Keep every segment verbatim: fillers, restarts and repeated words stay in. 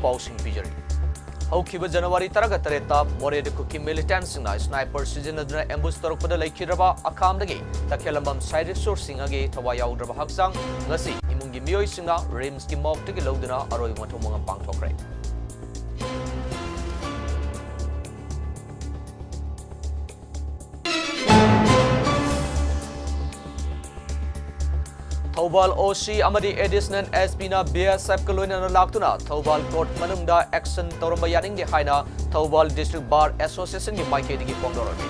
ꯄꯥꯎꯁꯤꯡ ꯄꯤꯖꯔꯤ꯫ ꯍꯧꯈꯤꯕ ꯖꯅꯋꯥꯔꯤ ꯇꯔꯥꯒ ꯇꯔꯦꯠꯇ ꯃꯣꯔꯦꯗ ꯀꯨꯀꯤ ꯃꯤꯂꯤꯇꯦꯟꯠꯁꯤꯡꯅ ꯁ꯭ꯅꯥꯏꯄꯔ ꯁꯤꯖꯤꯟꯅꯗꯨꯅ ꯑꯦꯝꯕꯨꯁ ꯇꯧꯔꯛꯄꯗ ꯂꯩꯈꯤꯗ꯭ꯔꯕ ꯑꯈꯥꯝꯗꯒꯤ ꯇꯈꯦꯂꯝꯕꯝ ꯁꯥꯏꯂꯦꯁꯣꯔ ꯁꯤꯡꯍꯒꯤ ꯊꯋꯥꯏ ꯌꯥꯎꯗ꯭ꯔꯕ ꯍꯛꯆꯥꯡ ꯉꯁꯤ ꯏꯃꯨꯡꯒꯤ ꯃꯤꯑꯣꯏꯁꯤꯡꯅ ꯔꯤꯝꯁꯀꯤ ꯃꯣꯔꯒꯇꯒꯤ ꯂꯧꯗꯨꯅ ꯑꯔꯣꯏꯕ ꯃꯊꯧ ꯃꯉꯝ ꯄꯥꯡꯊꯣꯛꯈ꯭ꯔꯦ꯫ ꯊꯧꯕꯥꯜ ꯑꯣ ꯁꯤ ꯑꯃꯗꯤ ꯑꯦꯗꯤꯁꯅꯦꯜ ꯑꯦꯁ ꯄꯤꯅ ꯕꯤ ꯑꯦꯁ ꯑꯦꯐꯀ ꯂꯣꯏꯅꯅ ꯂꯥꯛꯇꯨꯅ ꯊꯧꯕꯥꯜ ꯀꯣꯔꯠ ꯃꯅꯨꯡꯗ ꯑꯦꯛꯁꯟ ꯇꯧꯔꯝꯕ ꯌꯥꯅꯤꯡꯗꯦ ꯍꯥꯏꯅ ꯊꯧꯕꯥꯜ ꯗꯤꯁꯇ꯭ꯔꯤꯛ ꯕꯥꯔ ꯑꯦꯁꯣꯁꯤꯌꯦꯁꯟꯒꯤ ꯃꯥꯏꯀꯩꯗꯒꯤ ꯐꯣꯡꯗꯣꯔꯝꯃꯤ꯫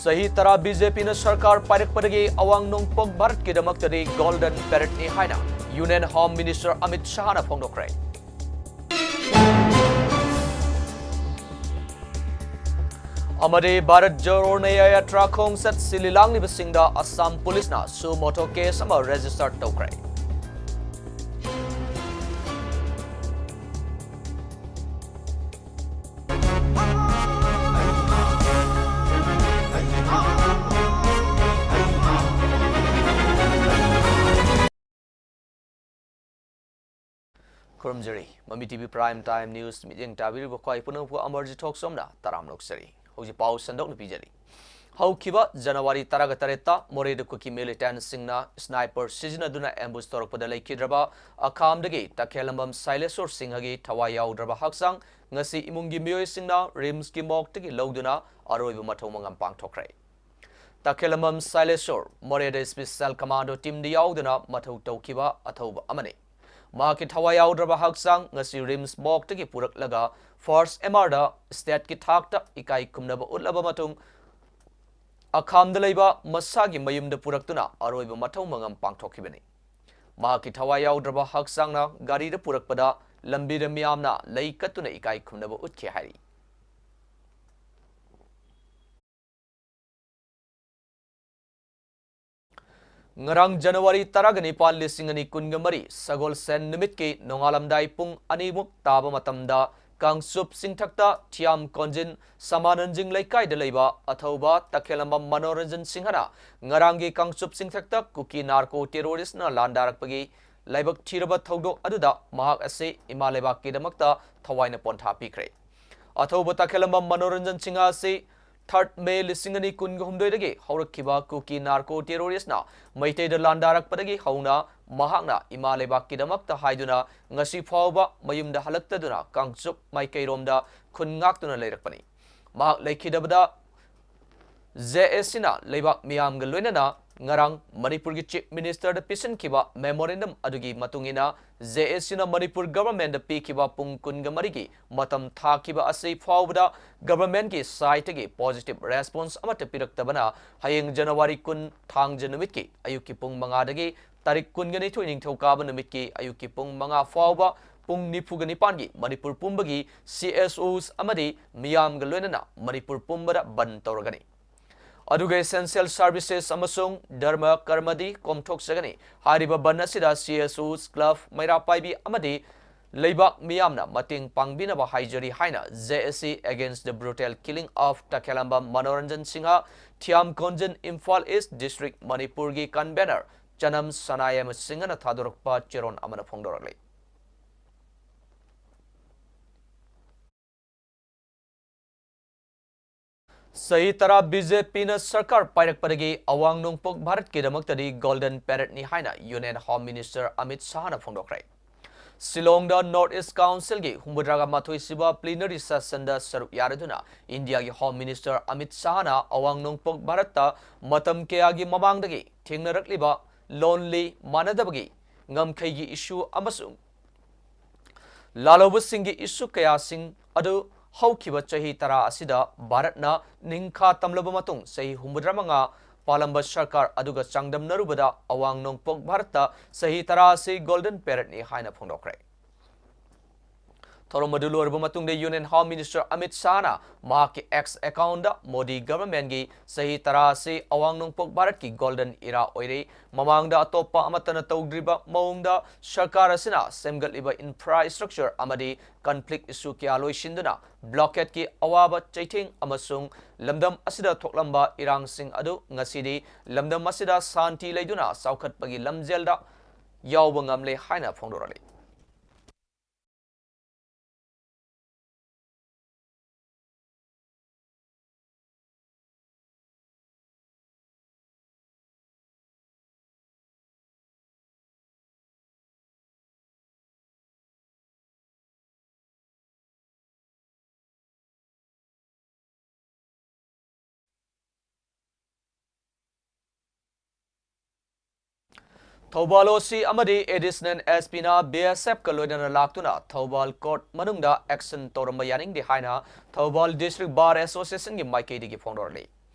ꯆꯍꯤ ꯇꯔꯥ ꯕꯤ ꯖꯦ ꯄꯤꯅ ꯁꯔꯀꯥꯔ ꯄꯥꯏꯔꯛꯄꯗꯒꯤ ꯑꯋꯥꯡ ꯅꯣꯡꯄꯣꯛ ꯚꯥꯔꯠꯀꯤꯗꯃꯛꯇꯗꯤ ꯒꯣꯜꯗꯟ ꯄꯦꯔꯤꯌꯗꯅꯤ ꯍꯥꯏꯅ ꯌꯨꯅꯤꯌꯟ ꯍꯣꯝ ꯃꯤꯅꯤꯁꯇꯔ ꯑꯃꯤꯠ ꯁꯥꯍꯅ ꯐꯣꯡꯗꯣꯛꯈ꯭ꯔꯦ꯫ ꯑꯃꯗꯤ ꯚꯥꯔꯠ ꯖꯣꯔꯣ ꯅꯌꯥ ꯌꯥꯇ꯭ꯔꯥ ꯈꯣꯡꯆꯠ ꯁꯤꯜꯂꯤ ꯂꯥꯡꯂꯤꯕꯁꯤꯡꯗ ꯑꯁꯥꯝ ꯄꯨꯂꯤꯁꯅ ꯁꯨ ꯃꯣꯇꯣ ꯀꯦꯁ ꯑꯃ ꯔꯦꯖꯤꯁꯇꯔ ꯇꯧꯈ꯭ꯔꯦ꯫ ꯈꯨꯔꯨꯝꯖꯔꯤ꯫ ꯃꯃꯤ T V Prime Time News ꯃꯤꯠꯌꯦꯡ ꯇꯥꯕꯤꯔꯤꯕ ꯈ꯭ꯋꯥꯏ ꯄꯨꯝꯅꯃꯛꯄꯨ ꯑꯃꯔꯖꯤꯠ ꯊꯣꯛꯆꯣꯝꯅ ꯇꯔꯥꯝꯅ ꯑꯣꯛꯆꯔꯤ꯫ ꯍꯧꯖꯤꯛ ꯄꯥꯎ ꯁꯟꯗꯣꯛꯅ ꯄꯤꯖꯔꯤ꯫ ꯍꯧꯈꯤꯕ ꯖꯅꯋꯥꯔꯤ ꯇꯔꯥꯒ ꯇꯔꯦꯠꯇ ꯃꯣꯔꯦꯗ ꯀꯨꯀꯤ ꯃꯤꯂꯤꯇꯦꯟꯠꯁꯤꯡꯅ ꯁ꯭ꯅꯥꯏꯄꯔ ꯁꯤꯖꯤꯟꯅꯗꯨꯅ ꯑꯦꯝꯕꯨꯁ ꯇꯧꯔꯛꯄꯗ ꯂꯩꯈꯤꯗ꯭ꯔꯕ ꯑꯈꯥꯝꯗꯒꯤ ꯇꯈꯦꯂꯝꯕꯝ ꯁꯥꯏꯂꯦꯁꯣꯔ ꯁꯤꯡꯍꯒꯤ ꯊꯋꯥꯏ ꯌꯥꯎꯗ꯭ꯔꯕ ꯍꯛꯆꯥꯡ ꯉꯁꯤ ꯏꯃꯨꯡꯒꯤ ꯃꯤꯑꯣꯏꯁꯤꯡꯅ ꯔꯤꯝꯁꯀꯤ ꯃꯣꯔꯒꯇꯒꯤ ꯂꯧꯗꯨꯅ ꯑꯔꯣꯏꯕ ꯃꯊꯧ ꯃꯉꯝ ꯄꯥꯡꯊꯣꯛꯈ꯭ꯔꯦ꯫ ꯇꯈꯦꯂꯝꯕꯝ ꯁꯥꯏꯂꯦꯁꯣꯔ ꯃꯣꯔꯦꯗ ꯁ꯭ꯄꯦꯁꯦꯜ ꯀꯃꯥꯟꯗꯣ ꯇꯤꯝꯗ ꯌꯥꯎꯗꯨꯅ ꯃꯊꯧ ꯇꯧꯈꯤꯕ ꯑꯊꯧꯕ ꯑꯃꯅꯤ꯫ ꯃꯍꯥꯛꯀꯤ ꯊꯋꯥꯏ ꯌꯥꯎꯗ꯭ꯔꯕ ꯍꯛꯆꯥꯡ ꯉꯁꯤ ꯔꯤꯝꯁ ꯃꯣꯔꯒꯇꯒꯤ ꯄꯨꯔꯛꯂꯒ ꯐꯥꯔꯁ ꯑꯦꯝ ꯑꯥꯔꯗ ꯁ꯭ꯇꯦꯠꯀꯤ ꯊꯥꯛꯇ ꯏꯀꯥꯏ ꯈꯨꯝꯅꯕ ꯎꯠꯂꯕ ꯃꯇꯨꯡ ꯑꯈꯥꯝꯗ ꯂꯩꯕ ꯃꯁꯥꯒꯤ ꯃꯌꯨꯝꯗ ꯄꯨꯔꯛꯇꯨꯅ ꯑꯔꯣꯏꯕ ꯃꯊꯧ ꯃꯉꯝ ꯄꯥꯡꯊꯣꯛꯈꯤꯕꯅꯤ꯫ ꯃꯍꯥꯛꯀꯤ ꯊꯋꯥꯏ ꯌꯥꯎꯗ꯭ꯔꯕ ꯍꯛꯆꯥꯡꯅ ꯒꯥꯔꯤꯗ ꯄꯨꯔꯛꯄꯗ ꯂꯝꯕꯤꯗ ꯃꯤꯌꯥꯝꯅ ꯂꯩ ꯀꯠꯇꯨꯅ ꯏꯀꯥꯏ ꯈꯨꯝꯅꯕ ꯎꯠꯈꯤ ꯍꯥꯏꯔꯤ꯫ ꯉꯔꯥꯡ ꯖꯅꯋꯥꯔꯤ ꯇꯔꯥꯒ ꯅꯤꯄꯥꯟ, ꯂꯤꯁꯤꯡ ꯑꯅꯤ ꯀꯨꯟꯒ ꯃꯔꯤ, ꯁꯒꯣꯜꯁꯦꯟ ꯅꯨꯃꯤꯠꯀꯤ ꯅꯣꯡꯉꯥꯜꯂꯝꯗꯥꯏ ꯄꯨꯡ ꯑꯅꯤꯃꯨꯛ ꯇꯥꯕ ꯃꯇꯝꯗ ꯀꯥꯡꯆꯨꯞ ꯆꯤꯡꯊꯛꯇ ꯊꯤꯌꯥꯝ ꯀꯣꯟꯖꯤꯟ ꯁꯃꯥꯅꯟꯖꯤꯡ ꯂꯩꯀꯥꯏꯗ ꯂꯩꯕ ꯑꯊꯧꯕ ꯇꯈꯦꯂꯝꯕꯝ ꯃꯅꯣꯔꯟꯖꯟ ꯁꯤꯡꯍꯅ ꯉꯔꯥꯡꯒꯤ ꯀꯥꯡꯆꯨꯞ ꯆꯤꯡꯊꯛꯇ ꯀꯨꯀꯤ ꯅꯥꯔꯀꯣ ꯇꯦꯔꯣꯔꯤꯁꯅ ꯂꯥꯟꯗꯥꯔꯛꯄꯒꯤ ꯂꯥꯏꯕꯛ ꯊꯤꯔꯕ ꯊꯧꯗꯣꯛ ꯑꯗꯨꯗ ꯃꯍꯥꯛ ꯑꯁꯤ ꯏꯃꯥ ꯂꯩꯕꯥꯛꯀꯤꯗꯃꯛꯇ ꯊꯋꯥꯏꯅ ꯄꯣꯟꯊꯥ ꯄꯤꯈ꯭ꯔꯦ꯫ ꯑꯊꯧꯕ ꯇꯈꯦꯂꯝꯕꯝ ꯃꯅꯣꯔꯟꯖꯟ ꯁꯤꯡꯍ ꯑꯁꯤ third May ꯂꯤꯁꯤꯡ ꯑꯅꯤ ꯀꯨꯟꯒ ꯍꯨꯝꯗꯣꯏꯗꯒꯤ ꯍꯧꯔꯛꯈꯤꯕ ꯀꯨꯀꯤ ꯅꯥꯔꯀꯣ ꯇꯦꯔꯣꯔꯤꯁꯅ ꯃꯩꯇꯩꯗ ꯂꯥꯟꯗꯥꯔꯛꯄꯗꯒꯤ ꯍꯧꯅ ꯃꯍꯥꯛꯅ ꯏꯃꯥ ꯂꯩꯕꯥꯛꯀꯤꯗꯃꯛꯇ ꯍꯥꯏꯗꯨꯅ ꯉꯁꯤ ꯐꯥꯎꯕ ꯃꯌꯨꯝꯗ ꯍꯜꯂꯛꯇꯗꯨꯅ ꯀꯥꯡꯆꯨꯞ ꯃꯥꯏꯀꯩꯔꯣꯝꯗ ꯈꯨꯟ ꯉꯥꯛꯇꯨꯅ ꯂꯩꯔꯛꯄꯅꯤ꯫ ꯃꯍꯥꯛ ꯂꯩꯈꯤꯗꯕꯗ ꯖꯦ ꯑꯦꯁ ꯁꯤꯅ ꯂꯩꯕꯥꯛ ꯃꯤꯌꯥꯝꯒ ꯂꯣꯏꯅꯅ ꯉꯔꯥꯡ ꯃꯅꯤꯄꯨꯔꯒꯤ Chief Minister ꯗ ꯄꯤꯁꯤꯟꯈꯤꯕ memorandum ꯑꯗꯨꯒꯤ ꯃꯇꯨꯡ ꯏꯟꯅ, ꯖꯦ ꯑꯦꯁ ꯁꯤꯅ ꯃꯅꯤꯄꯨꯔ government ꯗ ꯄꯤꯈꯤꯕ ꯄꯨꯡ ꯀꯨꯟꯒ ꯃꯔꯤꯒꯤ ꯃꯇꯝ ꯊꯥꯈꯤꯕ ꯑꯁꯤ ꯐꯥꯎꯕꯗ government ꯀꯤ side ꯇꯒꯤ positive response ꯑꯃꯠꯇ ꯄꯤꯔꯛꯇꯕꯅ, ꯍꯌꯦꯡ January ꯀꯨꯟ ꯊꯥꯡꯖ ꯅꯨꯃꯤꯠꯀꯤ ꯑꯌꯨꯛꯀꯤ ꯄꯨꯡ ꯃꯉꯥꯗꯒꯤ ꯇꯥꯔꯤꯛ ꯀꯨꯟꯒ ꯅꯤꯊꯣꯏ ꯅꯤꯡꯊꯧꯀꯥꯕ ꯅꯨꯃꯤꯠꯀꯤ ꯑꯌꯨꯛꯀꯤ ꯄꯨꯡ ꯃꯉꯥ ꯐꯥꯎꯕ ꯄꯨꯡ ꯅꯤꯐꯨꯒ ꯅꯤꯄꯥꯟꯒꯤ ꯃꯅꯤꯄꯨꯔ ꯄꯨꯝꯕꯒꯤ C S Os ꯑꯃꯗꯤ ꯃꯤꯌꯥꯝꯒ ꯂꯣꯏꯅꯅ ꯃꯅꯤꯄꯨꯔ ꯄꯨꯝꯕꯗ ꯕꯟ ꯇꯧꯔꯒꯅꯤ꯫ ꯑꯗꯨꯒ essential services ꯑꯃꯁꯨꯡ ꯙꯔꯃ ꯀꯔꯃꯗꯤ ꯀꯣꯝꯊꯣꯛꯆꯒꯅꯤ꯫ ꯍꯥꯏꯔꯤꯕ ꯕꯟ ꯑꯁꯤꯗ C S Os, club, ꯃꯩꯔꯥ ꯄꯥꯏꯕꯤ ꯑꯃꯗꯤ ꯂꯩꯕꯥꯛ ꯃꯤꯌꯥꯝꯅ ꯃꯇꯦꯡ ꯄꯥꯡꯕꯤꯅꯕ ꯍꯥꯏꯖꯔꯤ ꯍꯥꯏꯅ J A C Against the Brutal Killing of ꯇꯈꯦꯂꯝꯕꯝ Manoranjan Singh, Thiyam ꯀꯣꯟꯖꯟ, Imphal East District, ꯃꯅꯤꯄꯨꯔꯒꯤ convener ꯆꯅꯝ ꯁꯅꯥꯌꯥꯏꯃ ꯁꯤꯡꯍꯅ ꯊꯥꯗꯣꯔꯛꯄ ꯆꯦꯔꯣꯜ ꯑꯃꯅ ꯐꯣꯡꯗꯣꯔꯛꯂꯤ꯫ ꯆꯍꯤ ꯇꯔꯥ B J P ꯅ ꯁꯔꯀꯥꯔ ꯄꯥꯏꯔꯛꯄꯗꯒꯤ ꯑꯋꯥꯡ ꯅꯣꯡꯄꯣꯛ ꯚꯥꯔꯠꯀꯤꯗꯃꯛꯇꯗꯤ golden period ꯅꯤ ꯍꯥꯏꯅ Union Home Minister ꯑꯃꯤꯠ ꯁꯥꯍꯅ ꯐꯣꯡꯗꯣꯛꯈ꯭ꯔꯦ꯫ ꯁꯤꯂꯣꯡꯗ North East Council ꯒꯤ ꯍꯨꯝꯐꯨꯇꯔꯥꯒ ꯃꯥꯊꯣꯏ ꯁꯨꯕ plenary session ꯗ ꯁꯔꯨꯛ ꯌꯥꯔꯗꯨꯅ ꯏꯟꯗꯤꯌꯥꯒꯤ Home Minister ꯑꯃꯤꯠ ꯁꯥꯍꯅ ꯑꯋꯥꯡ ꯅꯣꯡꯄꯣꯛ ꯚꯥꯔꯠꯇ ꯃꯇꯝ ꯀꯌꯥꯒꯤ ꯃꯃꯥꯡꯗꯒꯤ ꯊꯦꯡꯅꯔꯛꯂꯤꯕ ꯂꯣꯟꯂꯤ ꯃꯥꯟꯅꯗꯕꯒꯤ ꯉꯝꯈꯩꯒꯤ issue ꯑꯃꯁꯨꯡ ꯂꯥꯜꯍꯧꯕꯁꯤꯡꯒꯤ issue ꯀꯌꯥꯁꯤꯡ ꯑꯗꯨ ꯍꯧꯈꯤꯕ ꯆꯍꯤ ꯇꯔꯥ ꯑꯁꯤꯗ ꯚꯥꯔꯠꯅ ꯅꯤꯡꯈꯥ ꯇꯝꯂꯕ ꯃꯇꯨꯡ ꯆꯍꯤ ꯍꯨꯝꯐꯨꯇꯔꯥꯃꯉꯥ ꯄꯥꯜꯂꯝꯕ ꯁꯔꯀꯥꯔ ꯑꯗꯨꯒ ꯆꯥꯡꯗꯝꯅꯔꯨꯕꯗ ꯑꯋꯥꯡ ꯅꯣꯡꯄꯣꯛ ꯚꯥꯔꯠꯇ ꯆꯍꯤ ꯇꯔꯥ ꯑꯁꯤ golden period ꯅꯤ ꯍꯥꯏꯅ ꯐꯣꯡꯗꯣꯛꯈ꯭ꯔꯦ꯫ ꯊꯧꯔꯝ ꯑꯗꯨ ꯂꯣꯏꯔꯕ ꯃꯇꯨꯡꯗ Union Home Minister Amit Shahꯅ ꯃꯍꯥꯛꯀꯤ X accountꯇ ꯃꯣꯗꯤ governmentꯀꯤ ꯆꯍꯤ ꯇꯔꯥ ꯑꯁꯤ ꯑꯋꯥꯡ ꯅꯣꯡꯄꯣꯛ ꯚꯥꯔꯠꯀꯤ golden era ꯑꯣꯏꯔꯦ꯫ ꯃꯃꯥꯡꯗ ꯑꯇꯣꯞꯄ ꯑꯃꯠꯇꯅ ꯇꯧꯗ꯭ꯔꯤꯕ ꯃꯑꯣꯡꯗ ꯁꯔꯀꯥꯔ ꯑꯁꯤꯅ ꯁꯦꯝꯒꯠꯂꯤꯕ infrastructure ꯑꯃꯗꯤ conflict issue ꯀꯌꯥ ꯂꯣꯏꯁꯤꯟꯗꯨꯅ blockadeꯀꯤ ꯑꯋꯥꯕ ꯆꯩꯊꯦꯡ ꯑꯃꯁꯨꯡ ꯂꯝꯗꯝ ꯑꯁꯤꯗ ꯊꯣꯛꯂꯝꯕ ꯏꯔꯥꯡꯁꯤꯡ ꯑꯗꯨ ꯉꯁꯤꯗꯤ ꯂꯝꯗꯝ ꯑꯁꯤꯗ ꯁꯥꯟꯇꯤ ꯂꯩꯗꯨꯅ ꯆꯥꯎꯈꯠꯄꯒꯤ ꯂꯝꯖꯦꯜꯗ ꯌꯥꯎꯕ ꯉꯝꯂꯦ ꯍꯥꯏꯅ ꯐꯣꯡꯗꯣꯔꯛꯂꯤ꯫ ꯊꯧꯕꯥꯜ OC ꯑꯃꯗꯤ Additional SPꯅ BSFꯀ ꯂꯣꯏꯅꯅ ꯂꯥꯛꯇꯨꯅ ꯊꯧꯕꯥꯜ court ꯃꯅꯨꯡꯗ action ꯇꯧꯔꯝꯕ ꯌꯥꯅꯤꯡꯗꯦ ꯍꯥꯏꯅ ꯊꯧꯕꯥꯜ District Bar Associationꯒꯤ ꯃꯥꯏꯀꯩꯗꯒꯤ ꯐꯣꯡꯗꯣꯔꯛꯂꯤ꯫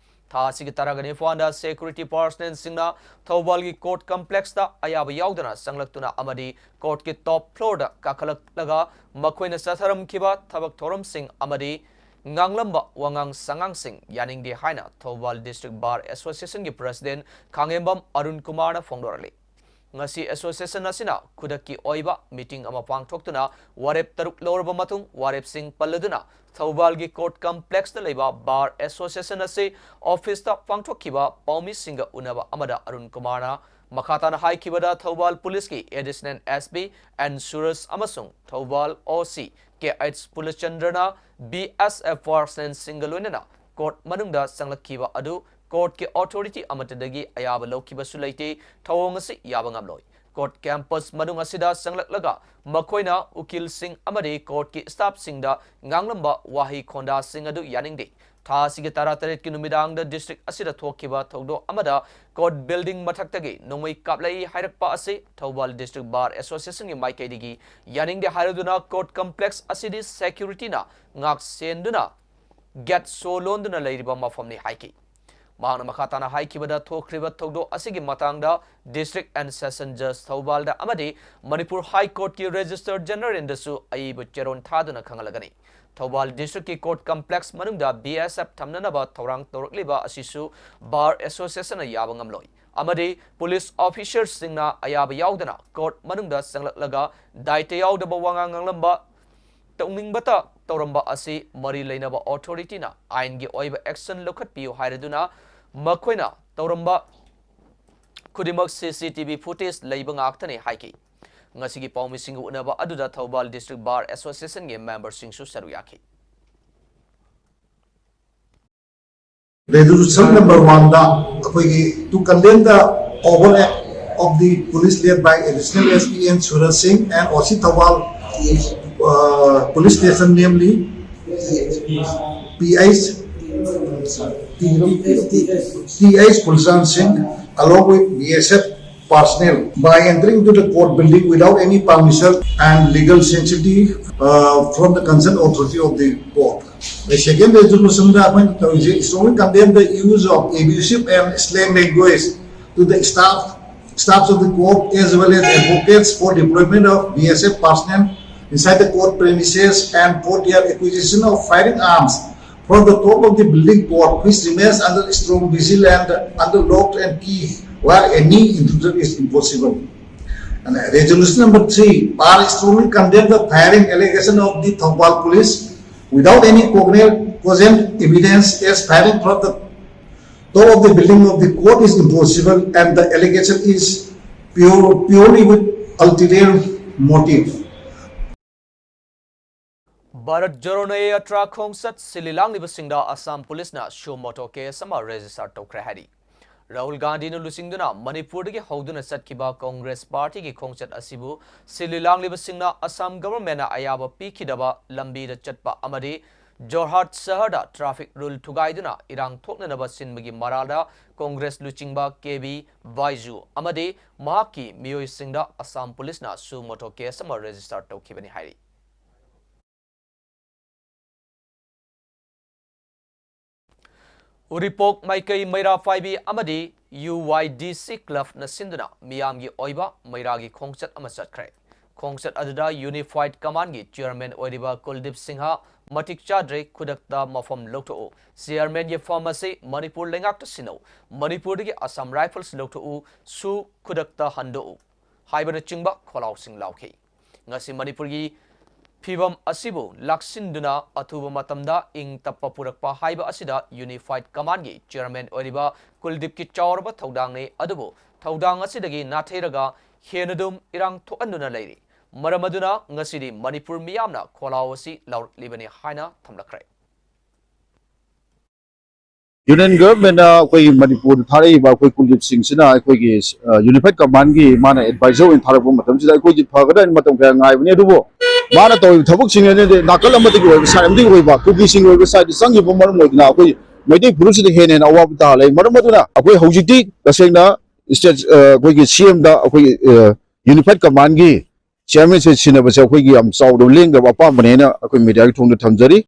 ꯊꯥ ꯑꯁꯤꯒꯤ ꯇꯔꯥꯒ ꯅꯤꯄꯥꯟꯗ security personnelꯁꯤꯡꯅ ꯊꯧꯕꯥꯜꯒꯤ court complexꯇ ꯑꯌꯥꯕ ꯌꯥꯎꯗꯅ ꯆꯪꯂꯛꯇꯨꯅ ꯑꯃꯗꯤ courtꯀꯤ top floorꯗ ꯀꯥꯈꯠꯂꯛꯂꯒ ꯃꯈꯣꯏꯅ ꯆꯠꯊꯔꯝꯈꯤꯕ ꯊꯕꯛ ꯊꯧꯔꯝꯁꯤꯡ ꯑꯃꯗꯤ ꯉꯥꯡꯂꯝꯕ ꯋꯥꯉꯥꯡ ꯁꯉꯥꯡꯁꯤꯡ ꯌꯥꯅꯤꯡꯗꯦ ꯍꯥꯏꯅ Thoubal District Bar Associationꯒꯤ President ꯈꯥꯉꯦꯝꯕꯝ Arun ꯀꯨꯃꯥꯔꯅ ꯐꯣꯡꯗꯣꯔꯛꯂꯤ꯫ ꯉꯁꯤ association ꯑꯁꯤꯅ ꯈꯨꯗꯛꯀꯤ ꯑꯣꯏꯕ meeting ꯑꯃ ꯄꯥꯡꯊꯣꯛꯇꯨꯅ ꯋꯥꯔꯦꯞ ꯇꯔꯨꯛ ꯂꯧꯔꯕ ꯃꯇꯨꯡ, ꯋꯥꯔꯦꯞꯁꯤꯡ ꯄꯜꯂꯗꯨꯅ ꯊꯧꯕꯥꯜꯒꯤ court complexꯇ ꯂꯩꯕ Bar Association ꯑꯁꯤ officeꯇ ꯄꯥꯡꯊꯣꯛꯈꯤꯕ ꯄꯥꯎꯃꯤꯁꯤꯡꯒ ꯎꯅꯕ ꯑꯃꯗ ꯑꯔꯨꯟ ꯀꯨꯃꯥꯔꯅ ꯃꯈꯥ ꯇꯥꯅ ꯍꯥꯏꯈꯤꯕꯗ, ꯊꯧꯕꯥꯜ policeꯀꯤ Additional SP N ꯁꯨꯔꯖ ꯑꯃꯁꯨꯡ Thoubal OC K H ꯄꯨꯂꯆꯟꯗ꯭ꯔꯅ BSF personnelꯁꯤꯡꯒ ꯂꯣꯏꯅꯅ court ꯃꯅꯨꯡꯗ ꯆꯪꯂꯛꯈꯤꯕ ꯑꯗꯨ courtꯀꯤ authority ꯑꯃꯠꯇꯗꯒꯤ ꯑꯌꯥꯕ ꯂꯧꯈꯤꯕꯁꯨ ꯂꯩꯇꯦ꯫ ꯊꯧꯑꯣꯡ ꯑꯁꯤ ꯌꯥꯕ ꯉꯝꯂꯣꯏ꯫ Court campus ꯃꯅꯨꯡ ꯑꯁꯤꯗ ꯆꯪꯂꯛꯂꯒ ꯃꯈꯣꯏꯅ ꯎꯀꯤꯜꯁꯤꯡ ꯑꯃꯗꯤ courtꯀꯤ staffꯁꯤꯡꯗ ꯉꯥꯡꯂꯝꯕ ꯋꯥꯍꯩ ꯈꯣꯟꯗꯥꯁꯤꯡ ꯑꯗꯨ ꯌꯥꯅꯤꯡꯗꯦ꯫ ꯊꯥ ꯑꯁꯤꯒꯤ ꯇꯔꯥꯇꯔꯦꯠꯀꯤ ꯅꯨꯃꯤꯗꯥꯡꯗ district ꯑꯁꯤꯗ ꯊꯣꯛꯈꯤꯕ ꯊꯧꯗꯣꯛ ꯑꯃꯗ court building ꯃꯊꯛꯇꯒꯤ ꯅꯣꯡꯃꯩ ꯀꯥꯞꯂꯛꯏ ꯍꯥꯏꯔꯛꯄ ꯑꯁꯤ ꯊꯧꯕꯥꯜ District Bar Associationꯒꯤ ꯃꯥꯏꯀꯩꯗꯒꯤ ꯌꯥꯅꯤꯡꯗꯦ ꯍꯥꯏꯔꯗꯨꯅ court complex ꯑꯁꯤꯗꯤ securityꯅ ꯉꯥꯛ ꯁꯦꯟꯗꯨꯅ gate ꯁꯣ ꯂꯣꯟꯗꯨꯅ ꯂꯩꯔꯤꯕ ꯃꯐꯝꯅꯤ ꯍꯥꯏꯈꯤ꯫ ꯄꯥꯛꯅ ꯃꯈꯥ ꯇꯥꯅ ꯍꯥꯏꯈꯤꯕꯗ, ꯊꯣꯛꯈ꯭ꯔꯤꯕ ꯊꯧꯗꯣꯛ ꯑꯁꯤꯒꯤ ꯃꯇꯥꯡꯗ District and Session Judge ꯊꯧꯕꯥꯜꯗ ꯑꯃꯗꯤ ꯃꯅꯤꯄꯨꯔ High Courtꯀꯤ Registrar Generalꯗꯁꯨ ꯑꯏꯕ ꯆꯦꯔꯣꯟ ꯊꯥꯗꯨꯅ ꯈꯪꯍꯜꯂꯒꯅꯤ꯫ ꯊꯧꯕꯥꯜ Districtꯀꯤ Court Complex ꯃꯅꯨꯡꯗ B S F ꯊꯝꯅꯅꯕ ꯊꯧꯔꯥꯡ ꯇꯧꯔꯛꯂꯤꯕ ꯑꯁꯤꯁꯨ Bar Associationꯅ ꯌꯥꯕ ꯉꯝꯂꯣꯏ ꯑꯃꯗꯤ police officerꯁꯤꯡꯅ ꯑꯌꯥꯕ ꯌꯥꯎꯗꯅ court ꯃꯅꯨꯡꯗ ꯆꯪꯂꯛꯂꯒ ꯗꯥꯏꯇ ꯌꯥꯎꯗꯕ ꯋꯥꯉꯥꯡ ꯉꯥꯡꯂꯝꯕ, ꯇꯧꯅꯤꯡꯕꯇ ꯇꯧꯔꯝꯕ ꯑꯁꯤ ꯃꯔꯤ ꯂꯩꯅꯕ authorityꯅ ꯑꯥꯏꯟꯒꯤ ꯑꯣꯏꯕ action ꯂꯧꯈꯠꯄꯤꯌꯨ ꯍꯥꯏꯔꯗꯨꯅ ꯃꯈꯣꯏꯅ ꯇꯧꯔꯝꯕ ꯈꯨꯗꯤꯡꯃꯛ C C T V footage ꯂꯩꯕ ꯉꯥꯛꯇꯅꯤ ꯍꯥꯏꯈꯤ꯫ ꯉꯁꯤꯒꯤ ꯄꯥꯎꯃꯤꯁꯤꯡꯒ ꯎꯅꯕ ꯑꯗꯨꯗ ꯊꯧꯕꯥꯜ District Bar Associationꯒꯤ memberꯁꯤꯡꯁꯨ ꯁꯔꯨꯛ ꯌꯥꯈꯤ꯫ Resolution number one ꯗ ꯑꯩꯈꯣꯏꯒꯤ to condemn the overt act of the police led by Additional S P N Suraj Singh and O C Thoubal uh, Police Station, namely P H, P H Kulshan Singh, along with B S F personnel, by entering to the court building without any permission and legal necessity uh, from the concerned authority of the court. The second resolution ꯗ ꯑꯩꯈꯣꯏꯅ ꯇꯧꯔꯤꯁꯦ, strongly condemn the use of abusive and slang language to the staff, staffs of the court as well as advocates for deployment of B S F personnel inside the court premises and for their acquisition of firing arms from the top of the building court, which remains under strong vigil and under lock and key, where any intrusion is impossible. And resolution number three, Bar strongly condemn the firing allegation of the Thoubal police without any cogent evidence, as firing from the top of the building of the court is impossible and the allegation is pure, purely with ulterior motive. Bharat Jodo Nyaya Yatra ꯈꯣꯡꯆꯠ ꯁꯤꯜꯂꯤ ꯂꯥꯡꯂꯤꯕꯁꯤꯡꯗ ꯑꯁꯥꯝ ꯄꯨꯂꯤꯁꯅ suo moto case ꯑꯃ register ꯇꯧꯈ꯭ꯔꯦ ꯍꯥꯏꯔꯤ꯫ ꯔꯥꯍꯨꯜ ꯒꯥꯟꯙꯤꯅ ꯂꯨꯆꯤꯡꯗꯨꯅ ꯃꯅꯤꯄꯨꯔꯗꯒꯤ ꯍꯧꯗꯨꯅ ꯆꯠꯈꯤꯕ ꯀꯣꯡꯒ꯭ꯔꯦꯁ ꯄꯥꯔꯇꯤꯒꯤ ꯈꯣꯡꯆꯠ ꯑꯁꯤꯕꯨ ꯁꯤꯜꯂꯤ ꯂꯥꯡꯂꯤꯕꯁꯤꯡꯅ ꯑꯁꯥꯝ ꯒꯚꯔꯟꯃꯦꯟꯠꯅ ꯑꯌꯥꯕ ꯄꯤꯈꯤꯗꯕ ꯂꯝꯕꯤꯗ ꯆꯠꯄ ꯑꯃꯗꯤ ꯖꯣꯔꯍꯥꯠ ꯁꯍꯔꯗ traffic rule ꯊꯨꯒꯥꯏꯗꯨꯅ ꯏꯔꯥꯡ ꯊꯣꯛꯅꯅꯕ ꯁꯤꯟꯕꯒꯤ ꯃꯔꯥꯜꯗ ꯀꯣꯡꯒ꯭ꯔꯦꯁ ꯂꯨꯆꯤꯡꯕ ꯀꯦ ꯕꯤ ꯕꯥꯏꯖꯨ ꯑꯃꯗꯤ ꯃꯍꯥꯛꯀꯤ ꯃꯤꯑꯣꯏꯁꯤꯡꯗ ꯑꯁꯥꯝ ꯄꯨꯂꯤꯁꯅ suo moto case ꯑꯃ register ꯇꯧꯈꯤꯕꯅꯤ ꯍꯥꯏꯔꯤ꯫ ꯎꯔꯤꯄꯣꯛ ꯃꯥꯏꯀꯩ ꯃꯩꯔꯥ ꯄꯥꯏꯕꯤ ꯑꯃꯗꯤ UYDC clubꯅ ꯁꯤꯟꯗꯨꯅ ꯃꯤꯌꯥꯝꯒꯤ ꯑꯣꯏꯕ ꯃꯩꯔꯥꯒꯤ ꯈꯣꯡꯆꯠ ꯑꯃ ꯆꯠꯈ꯭ꯔꯦ꯫ ꯈꯣꯡꯆꯠ ꯑꯗꯨꯗ Unified Commandꯒꯤ chairman ꯑꯣꯏꯔꯤꯕ ꯀꯨꯜꯗꯤꯞ ꯁꯤꯡꯍ, "ꯃꯇꯤꯛ ꯆꯥꯗ꯭ꯔꯦ, ꯈꯨꯗꯛꯇ ꯃꯐꯝ ꯂꯧꯊꯣꯛꯎ꯫ Chairmanꯒꯤ ꯐꯝ ꯑꯁꯤ ꯃꯅꯤꯄꯨꯔ ꯂꯩꯉꯥꯛꯇ ꯁꯤꯟꯅꯧ꯫ ꯃꯅꯤꯄꯨꯔꯗꯒꯤ Assam Rifles ꯂꯧꯊꯣꯛꯎ꯫ ꯁꯨ ꯈꯨꯗꯛꯇ ꯍꯟꯗꯣꯛꯎ" ꯍꯥꯏꯕꯅꯆꯤꯡꯕ ꯈꯣꯜꯂꯥꯎꯁꯤꯡ ꯂꯥꯎꯈꯤ꯫ ꯉꯁꯤ ꯃꯅꯤꯄꯨꯔꯒꯤ ꯐꯤꯕꯝ ꯑꯁꯤꯕꯨ ꯂꯥꯛꯁꯤꯟꯗꯨꯅ ꯑꯊꯨꯕ ꯃꯇꯝꯗ ꯏꯪ ꯇꯞꯄ ꯄꯨꯔꯛꯄ ꯍꯥꯏꯕ ꯑꯁꯤꯗ Unified Commandꯒꯤ chairman ꯑꯣꯏꯔꯤꯕ ꯀꯨꯜꯗꯤꯞꯀꯤ ꯆꯥꯎꯔꯕ ꯊꯧꯗꯥꯡꯅꯤ꯫ ꯑꯗꯨꯕꯨ ꯊꯧꯗꯥꯡ ꯑꯁꯤꯗꯒꯤ ꯅꯥꯊꯩꯔꯒ ꯍꯦꯟꯅ ꯑꯗꯨꯝ ꯏꯔꯥꯡ ꯊꯣꯛꯍꯟꯗꯨꯅ ꯂꯩꯔꯤ꯫ ꯃꯔꯝ ꯑꯗꯨꯅ ꯉꯁꯤꯗꯤ ꯃꯅꯤꯄꯨꯔ ꯃꯤꯌꯥꯝꯅ ꯈꯣꯜꯂꯥꯎ ꯑꯁꯤ ꯂꯥꯎꯔꯛꯂꯤꯕꯅꯤ ꯍꯥꯏꯅ ꯊꯝꯂꯛꯈ꯭ꯔꯦ꯫ Union Governmentꯅ ꯑꯩꯈꯣꯏꯒꯤ ꯃꯅꯤꯄꯨꯔꯗ ꯊꯥꯔꯛꯏꯕ ꯑꯩꯈꯣꯏ ꯀꯨꯜꯗꯤꯞꯁꯤꯡꯁꯤꯅ ꯑꯩꯈꯣꯏꯒꯤ, ꯑ, Unified Commandꯒꯤ ꯃꯥꯅ advisor ꯑꯣꯏꯅ ꯊꯥꯔꯛꯄ ꯃꯇꯝꯁꯤꯗ ꯑꯩꯈꯣꯏꯗꯤ ꯐꯒꯗ꯭ꯔꯥ ꯍꯥꯏꯅ ꯃꯇꯝ ꯀꯌꯥ ꯉꯥꯏꯕꯅꯤ꯫ ꯑꯗꯨꯕꯨ ꯃꯥꯅ ꯇꯧꯔꯤꯕ ꯊꯕꯛꯁꯤꯡ ꯑꯁꯤꯗꯤ ꯅꯥꯀꯜ ꯑꯃꯗꯒꯤ ꯑꯣꯏꯕ, side ꯑꯃꯗꯒꯤ ꯑꯣꯏꯕ, ꯀꯨꯀꯤꯁꯤꯡꯒꯤ ꯑꯣꯏꯕ sideꯇ ꯆꯪꯈꯤꯕ ꯃꯔꯝ ꯑꯣꯏꯗꯅ ꯑꯩꯈꯣꯏ ꯃꯩꯇꯩ ꯐꯨꯔꯨꯞꯁꯤꯗ ꯍꯦꯟꯅ ꯍꯦꯟꯅ ꯑꯋꯥꯕ ꯇꯥꯍꯜꯂꯦ꯫ ꯃꯔꯝ ꯑꯗꯨꯅ ꯑꯩꯈꯣꯏ ꯍꯧꯖꯤꯛꯇꯤ ꯇꯁꯦꯡꯅ state, ꯑ, ꯑꯩꯈꯣꯏꯒꯤ CMꯗ ꯑꯩꯈꯣꯏꯒꯤ, ꯑ, Unified Commandꯒꯤ chairmanꯁꯦ ꯁꯤꯟꯅꯕꯁꯦ ꯑꯩꯈꯣꯏꯒꯤ ꯌꯥꯝ ꯆꯥꯎꯗꯕ ꯂꯦꯡꯗꯕ ꯑꯄꯥꯝꯕꯅꯦꯅ ꯑꯩꯈꯣꯏ mediaꯒꯤ ꯊꯣꯡꯗ ꯊꯝꯖꯔꯤ꯫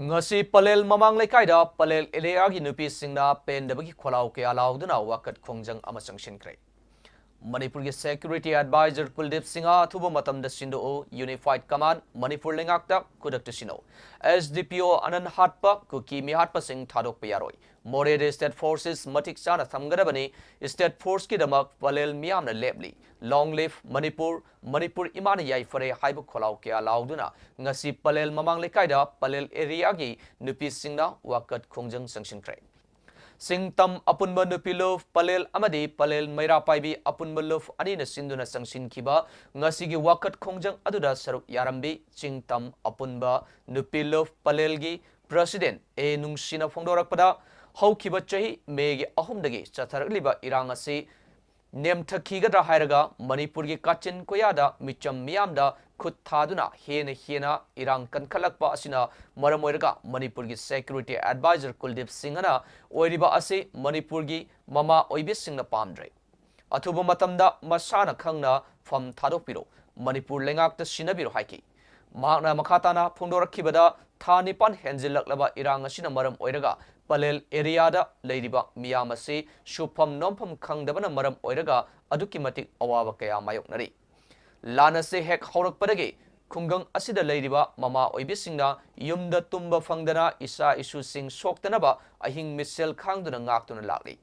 ꯉꯁꯤ ꯄꯂꯦꯜ ꯃꯃꯥꯡ ꯂꯩꯀꯥꯏꯗ ꯄꯂꯦꯜ areaꯒꯤ ꯅꯨꯄꯤꯁꯤꯡꯅ ꯄꯦꯟꯗꯕꯒꯤ ꯈꯣꯜꯂꯥꯎ ꯀꯌꯥ ꯂꯥꯎꯗꯨꯅ ꯋꯥꯀꯠ ꯈꯣꯡꯖꯪ ꯑꯃ ꯆꯪꯁꯤꯟꯈ꯭ꯔꯦ꯫ ꯃꯅꯤꯄꯨꯔꯒꯤ security advisor ꯀꯨꯜꯗꯤꯞ ꯁꯤꯡꯍ ꯑꯊꯨꯕ ꯃꯇꯝꯗ ꯁꯤꯟꯗꯣꯛꯎ, Unified Command ꯃꯅꯤꯄꯨꯔ ꯂꯩꯉꯥꯛꯇ ꯈꯨꯗꯛꯇ ꯁꯤꯟꯅꯧ, SDPO ꯑꯅꯟ ꯍꯥꯠꯄ, ꯀꯨꯀꯤ ꯃꯤꯍꯥꯠꯄꯁꯤꯡ ꯊꯥꯗꯣꯛꯄ ꯌꯥꯔꯣꯏ, ꯃꯣꯔꯦꯗ state forces ꯃꯇꯤꯛ ꯆꯥꯅ ꯊꯝꯒꯗꯕꯅꯤ, state forceꯀꯤꯗꯃꯛ ꯄꯂꯦꯜ ꯃꯤꯌꯥꯝꯅ ꯂꯦꯞꯂꯤ, Long live ꯃꯅꯤꯄꯨꯔ, ꯃꯅꯤꯄꯨꯔ ꯏꯃꯥꯅ ꯌꯥꯏꯐꯔꯦ ꯍꯥꯏꯕ ꯈꯣꯜꯂꯥꯎ ꯀꯌꯥ ꯂꯥꯎꯗꯨꯅ ꯉꯁꯤ ꯄꯂꯦꯜ ꯃꯃꯥꯡ ꯂꯩꯀꯥꯏꯗ ꯄꯂꯦꯜ areaꯒꯤ ꯅꯨꯄꯤꯁꯤꯡꯅ ꯋꯥꯀꯠ ꯈꯣꯡꯖꯪ ꯆꯪꯁꯤꯟꯈ꯭ꯔꯦ꯫ ꯁꯤꯡꯇꯝ ꯑꯄꯨꯟꯕ ꯅꯨꯄꯤ ꯂꯨꯞ ꯄꯂꯦꯜ ꯑꯃꯗꯤ ꯄꯂꯦꯜ ꯃꯩꯔꯥ ꯄꯥꯏꯕꯤ ꯑꯄꯨꯟꯕ ꯂꯨꯞ ꯑꯅꯤꯅ ꯁꯤꯟꯗꯨꯅ ꯆꯪꯁꯤꯟꯈꯤꯕ ꯉꯁꯤꯒꯤ ꯋꯥꯀꯠ ꯈꯣꯡꯖꯪ ꯑꯗꯨꯗ ꯁꯔꯨꯛ ꯌꯥꯔꯝꯕꯤ ꯁꯤꯡꯇꯝ ꯑꯄꯨꯟꯕ ꯅꯨꯄꯤ ꯂꯨꯞ ꯄꯂꯦꯜꯒꯤ president ꯑꯦ ꯅꯨꯡꯁꯤꯅ ꯐꯣꯡꯗꯣꯔꯛꯄꯗ, ꯍꯧꯈꯤꯕ ꯆꯍꯤ ꯃꯦꯒꯤ ꯑꯍꯨꯝꯗꯒꯤ ꯆꯠꯊꯔꯛꯂꯤꯕ ꯏꯔꯥꯡ ꯑꯁꯤ ꯅꯦꯝꯊꯈꯤꯒꯗ꯭ꯔꯥ ꯍꯥꯏꯔꯒ ꯃꯅꯤꯄꯨꯔꯒꯤ ꯀꯥꯆꯤꯟ ꯀꯣꯌꯥꯗ ꯃꯤꯆꯝ ꯃꯤꯌꯥꯝꯗ ꯈꯨꯠ ꯊꯥꯗꯨꯅ ꯍꯦꯟꯅ ꯍꯦꯟꯅ ꯏꯔꯥꯡ ꯀꯟꯈꯠꯂꯛꯄ ꯑꯁꯤꯅ ꯃꯔꯝ ꯑꯣꯏꯔꯒ ꯃꯅꯤꯄꯨꯔꯒꯤ security advisor ꯀꯨꯜꯗꯤꯞ ꯁꯤꯡꯍꯅ ꯑꯣꯏꯔꯤꯕ ꯑꯁꯤ ꯃꯅꯤꯄꯨꯔꯒꯤ ꯃꯃꯥ ꯑꯣꯏꯕꯤꯁꯤꯡꯅ ꯄꯥꯝꯗ꯭ꯔꯦ꯫ ꯑꯊꯨꯕ ꯃꯇꯝꯗ ꯃꯁꯥꯅ ꯈꯪꯅ ꯐꯝ ꯊꯥꯗꯣꯛꯄꯤꯔꯣ, ꯃꯅꯤꯄꯨꯔ ꯂꯩꯉꯥꯛꯇ ꯁꯤꯟꯅꯕꯤꯔꯣ ꯍꯥꯏꯈꯤ꯫ ꯃꯍꯥꯛꯅ ꯃꯈꯥ ꯇꯥꯅ ꯐꯣꯡꯗꯣꯔꯛꯈꯤꯕꯗ, ꯊꯥ ꯅꯤꯄꯥꯟ ꯍꯦꯟꯖꯤꯜꯂꯛꯂꯕ ꯏꯔꯥꯡ ꯑꯁꯤꯅ ꯃꯔꯝ ꯑꯣꯏꯔꯒ ꯄꯂꯦꯜ ꯑꯦꯔꯤꯌꯥꯗ ꯂꯩꯔꯤꯕ ꯃꯤꯌꯥꯝ ꯑꯁꯤ ꯁꯨꯐꯝ ꯅꯣꯝꯐꯝ ꯈꯪꯗꯕꯅ ꯃꯔꯝ ꯑꯣꯏꯔꯒ ꯑꯗꯨꯛꯀꯤ ꯃꯇꯤꯛ ꯑꯋꯥꯕ ꯀꯌꯥ ꯃꯥꯌꯣꯛꯅꯔꯤ꯫ ꯂꯥꯟ ꯑꯁꯤ ꯍꯦꯛ ꯍꯧꯔꯛꯄꯗꯒꯤ ꯈꯨꯡꯒꯪ ꯑꯁꯤꯗ ꯂꯩꯔꯤꯕ ꯃꯃꯥ ꯑꯣꯏꯕꯤꯁꯤꯡꯅ ꯌꯨꯝꯗ ꯇꯨꯝꯕ ꯐꯪꯗꯅ ꯏꯆꯥ ꯏꯁꯨꯁꯤꯡ ꯁꯣꯛꯇꯅꯕ ꯑꯍꯤꯡ ꯃꯤꯁꯦꯜ ꯈꯥꯡꯗꯨꯅ ꯉꯥꯛꯇꯨꯅ ꯂꯥꯛꯂꯤ꯫